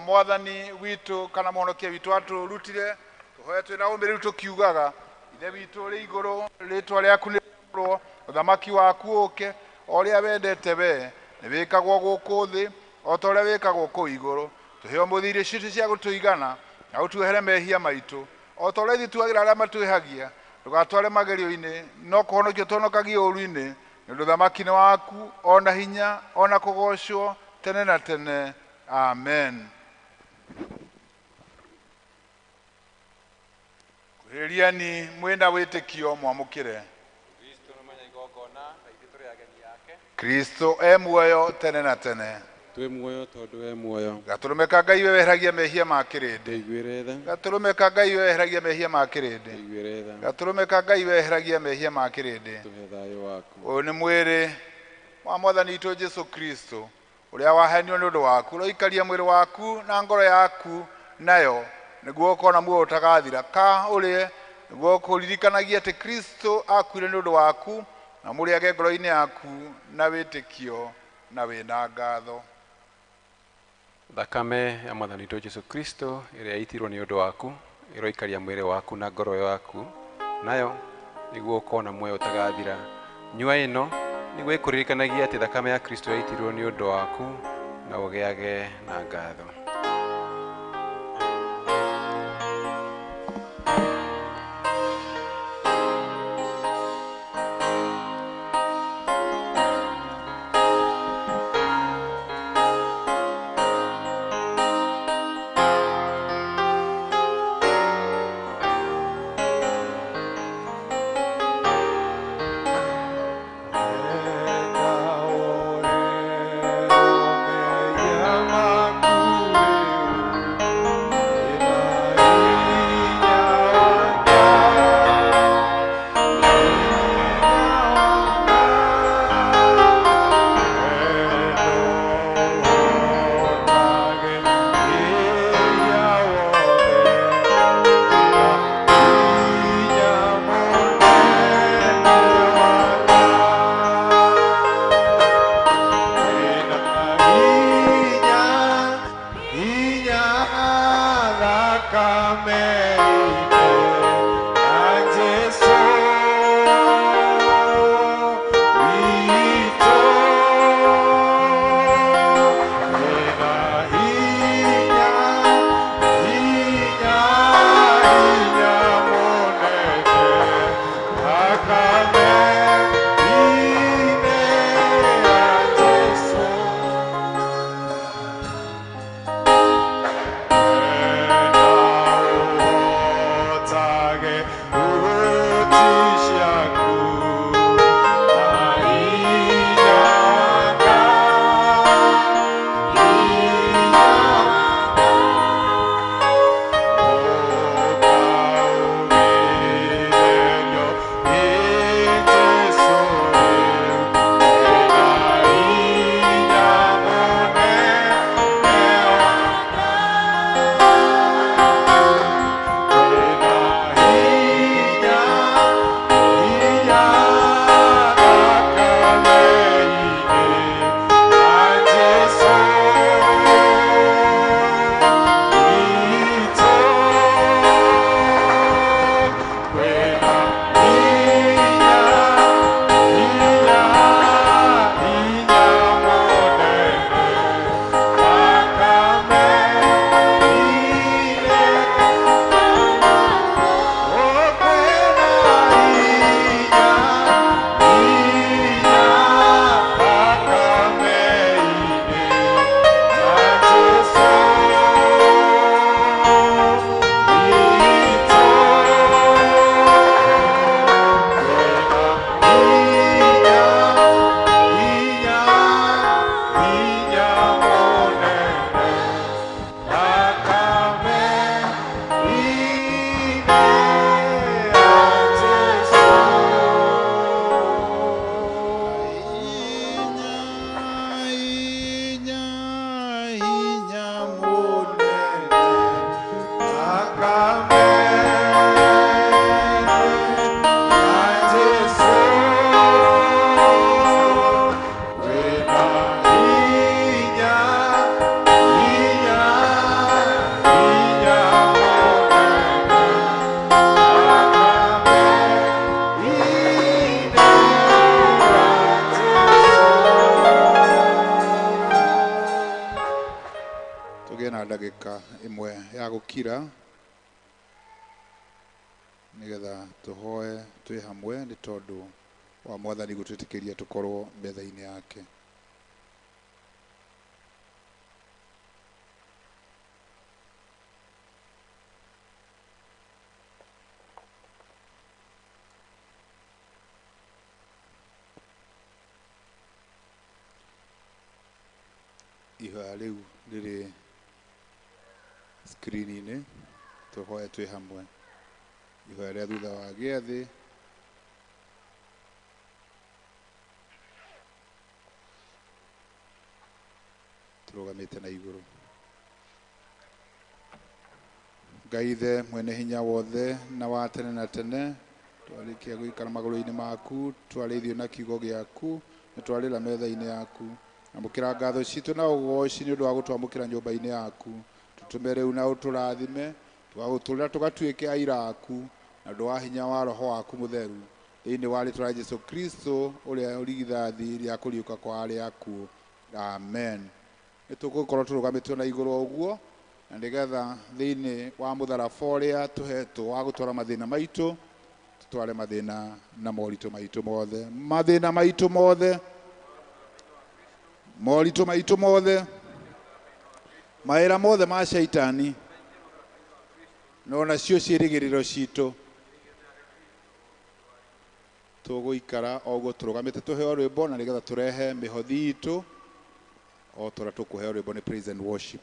Mwathani witũ kana mũhonokia witũ atũrutire, tũhoe twĩna ũmĩrĩru tũkiugaga, Ithe witũ ũrĩ igũrũ, rĩtwa rĩaku nĩrĩamũrwo, ũthamaki waku ũke, o ũrĩa wendete we nĩ wĩkagwo gũkũ thĩ o ta ũrĩa wĩkagwo kũu igũrũ. Tũhe ũmũthĩ irio citũ cia gũtũigana, na ũtuohere mehia maitũ o ta ũrĩa ithuĩ tuagĩra arĩa matwĩhagia. Ndũgatware magerio-inĩ, no kũhonokia tũhonokagie ũũru-inĩ, nĩ ũndũ ũthamaki nĩ waku, o na hinya, o na kũgoocwo tene na tene. Amen. Kuhĩrĩriani mwĩna wĩtĩkio mwamũkĩre. Kristo e muoyo tene na tene. Twĩ muoyo tondũ e muoyo. Gatũrũme ka Ngai we weheragia mehia ma kĩrĩndĩ. Tũiguĩre tha. Gatũrũme ka Ngai we weheragia mehia ma kĩrĩndĩ. Tũiguĩre tha. Gatũrũme ka Ngai we weheragia mehia ma kĩrĩndĩ. Tũhe thayũ waku. Ũyũ nĩ mwĩrĩ wa Mwathani witũ Jesũ Kristo ũrĩa waheanirwo nĩ ũndũ waku. Ũroikaria mwĩrĩ waku na ngoro yaku nayo nĩguo ũkorwo na muoyo ũtagathira. Ka ũrĩe nĩguo kũririkanagia atĩ Kristo akuire nĩ ũndũ waku, na mũrĩage ngoro-inĩ yaku na wĩtĩkio na wĩna ngatho. Thakame ya Mwathani witũ Jesũ Kristo ĩrĩa yaitirwo nĩ ũndũ waku ĩroikaria mwĩrĩ waku na ngoro yaku nayo nĩguo ũkorwo na muoyo ũtagathira. Nyua ĩno nĩguo ĩkũririkanagia atĩ thakame ya Kristo yaitirwo nĩ ũndũ waku na ũgĩage na ngatho. Yamaku. Ndagĩka ĩmwe ya gũkira nĩgetha tũhoe twĩ hamwe nĩ tondũ wa mwathani gũtwĩtĩkĩria tũkorwo metha-inĩ yake. Ihoya rĩu rĩrĩ screen-inĩ, tũhoe twĩ hamwe. Ihoya rĩa thutha wa gĩathĩ. Tũrũgamĩte na igũrũ. Ngai Ithe mwene hinya wothe na wa tene na tene, twarĩkia gũikara magũrũ-inĩ maku, twarĩithio na kiugo gĩaku, na twarĩra metha-inĩ yaku. Amũkĩra ngatho citũ na ũgooci nĩ ũndũ wa gũtwamũkĩra nyũmba-inĩ yaku. Tũtũme rĩu na ũtũrathime, tũgagũtũrĩra tũgatuĩke aira aku, na ũndũ wa hinya wa Roho waku mũtheru, thĩinĩ wa rĩtwa rĩa Jesũ Kristo ũrĩa ũrigithathi rĩa kũriũka kwa arĩa akuũ. Amen. Nĩ tũgũkorwo tũrũgamĩtio na igũrũ o ũguo, na nĩgetha thĩinĩ wa mũtharaba ũrĩa tũhetwo wa gũtwara mathĩna maitũ, tũtware mathĩna na moritũ maitũ mothe. Mathĩna maitũ mothe, moritũ maitũ mothe, mawĩra mothe ma caitani, no nacio ciĩrĩgĩrĩro citũ. Tũgũikara o ũguo tũrũgamĩte tũheo rwĩmbo na nĩgetha tũrehe mĩhothi itũ o ta ũrĩa tũkũheo rwĩmbo nĩ praise and worship.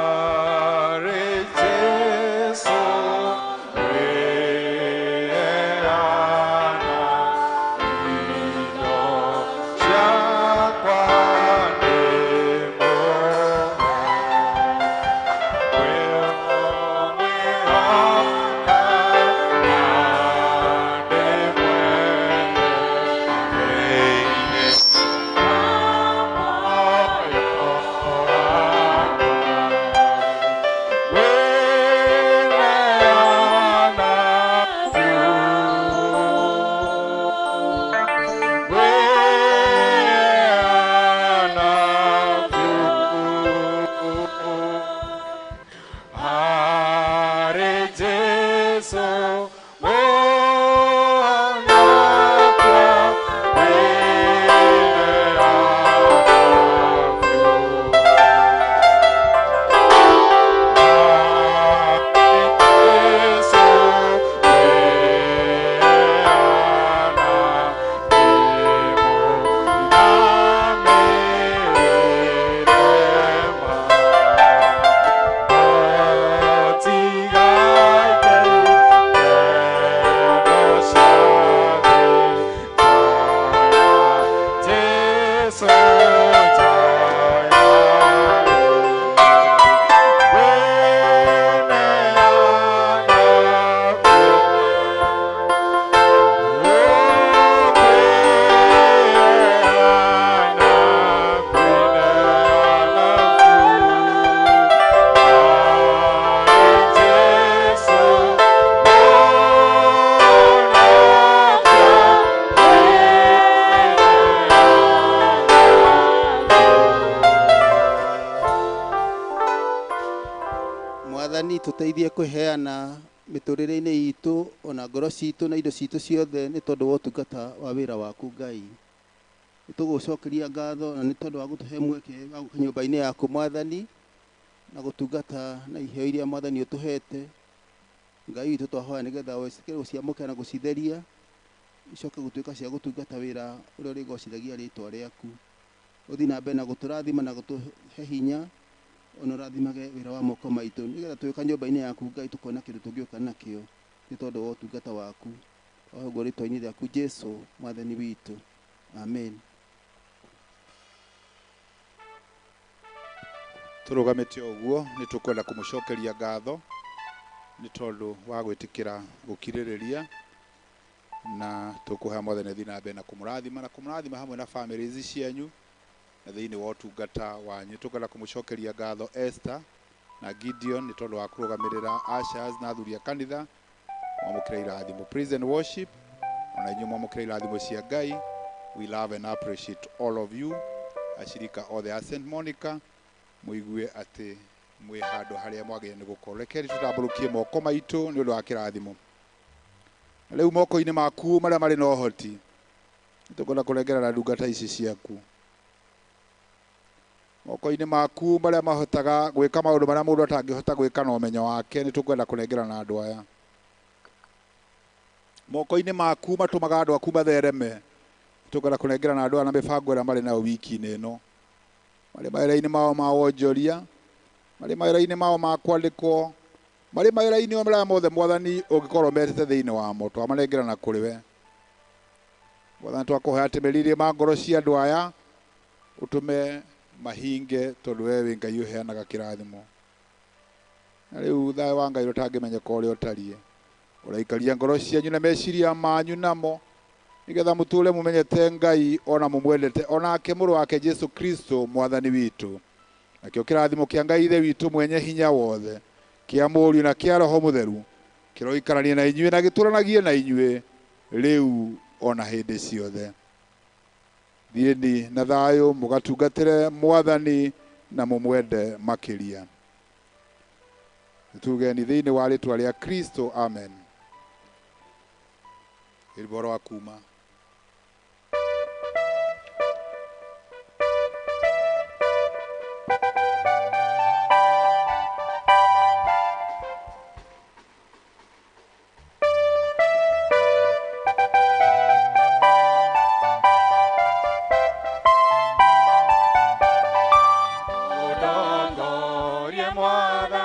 Hare Jesu, Mwathani tũteithie kwĩheana mĩtũrĩre-inĩ itũ ona ngoro citũ na indo citũ ciothe nĩ tondũ wa ũtungata wa wĩra waku Ngai. Nĩtũgũcokeria ngatho na nĩ tondũ wa gũtũhe mweke wa gũka nyũmba-inĩ yaku Mwathani na gũtungata na iheo iria Mwathani ũtũhete. Ngai witũ twahoya nĩgetha wĩtĩkĩre gũciamũkĩra na gũcitheria icoke gũtuĩka cia gũtungata wĩra ũrĩa ũrĩgocithagia rĩtwa rĩaku. Ũthiĩ na mbere na gũtũrathima na gũtũhe hinya ona ũrathimage wĩra wa moko maitũ nĩgetha twĩka nyũmba-inĩ yaku Ngai tũkona kĩndũ tũngĩũka nakĩo nĩ tondũ wa ũtungata waku. Twahoya ũguo rĩtwa-inĩ rĩaku Jesũ Mwathani witũ. Amen. Tũrũgamĩte ũguo nĩ tũkwenda kũmũcokeria ngatho nĩ tondũ wa gwĩtĩkĩra gũkirĩrĩria na tũkũhoya Mwathani athiĩ na mbere na kũmũrathima na kũmũrathima hamwe na families cianyu na thĩinĩ wa ũtungata wanyu. Tũkwenda kũmũcokeria ngatho Esther na Gideon nĩ tondũ wa kũrũgamĩrĩra ushers na athuri a kanitha. Mwamũkĩre irathimo. Praise and worship ona inyuĩ mwamũkĩre irathimo cia Ngai. We love and appreciate all of you ashirika othe a St Monica, mũigue atĩ mwĩ handũ harĩa mwagĩrĩire nĩ gũkorwo. Rekei tũtambũrũkie moko maitũ nĩ ũndũ wa kĩrathimo. Na rĩu moko-inĩ maku marĩa marĩ na ũhoti nĩtũkwenda kũrengerera ndungata ici ciaku. Moko-inĩ maku marĩa mahotaga gwĩka maũndũ marĩa mũndũ atangĩhota gwĩka na ũmenyo wake nĩtũkwenda kũnengera na andũ aya. Moko-inĩ maku matũmaga andũ aku mathereme nĩtũkwenda kũnengera na andũ aya na mĩbango ĩrĩa marĩ nayo wiki-inĩ ĩno. Marĩ mawĩra-inĩ mao ma wonjoria, marĩ mawĩra-inĩ mao ma kwandĩkwo, marĩ mawĩra-inĩ marĩa mothe Mwathani ũngĩkorwo metĩte thĩinĩ wamo, twamanengera na kũrĩ we. Mwathani twakũhoya atĩ meciria ma ngoro cia andũ aya ũtũme mahinge tondũ we wĩ Ngai ũheanaga kĩrathimo. Na rĩu thayũ wa Ngai ũtangĩmenyeka ũrĩa ũtariĩ ũraikaria ngoro cianyu na meciria manyu namo nĩgetha mũtũre mũmenyete Ngai ona mũmwendete onake mũrũ wake Jesu Kristo Mwathani witũ. Nakĩo kĩrathimo kĩa Ngai Ithe witũ mwenye hinya wothe kĩa Mũriũ na kĩa Roho Mũtheru kĩroikaranie na inyuĩ na gĩtũranagie na inyuĩ rĩu ona hĩndĩ ciothe. Thiĩni na thayũ mũgatungatĩre Mwathani na mũmwende makĩria. Tugeni thĩinĩ wa rĩtwa rĩa Kristo, amen. Rwĩmbo rwa kuma. Ũndongorie Mwathani.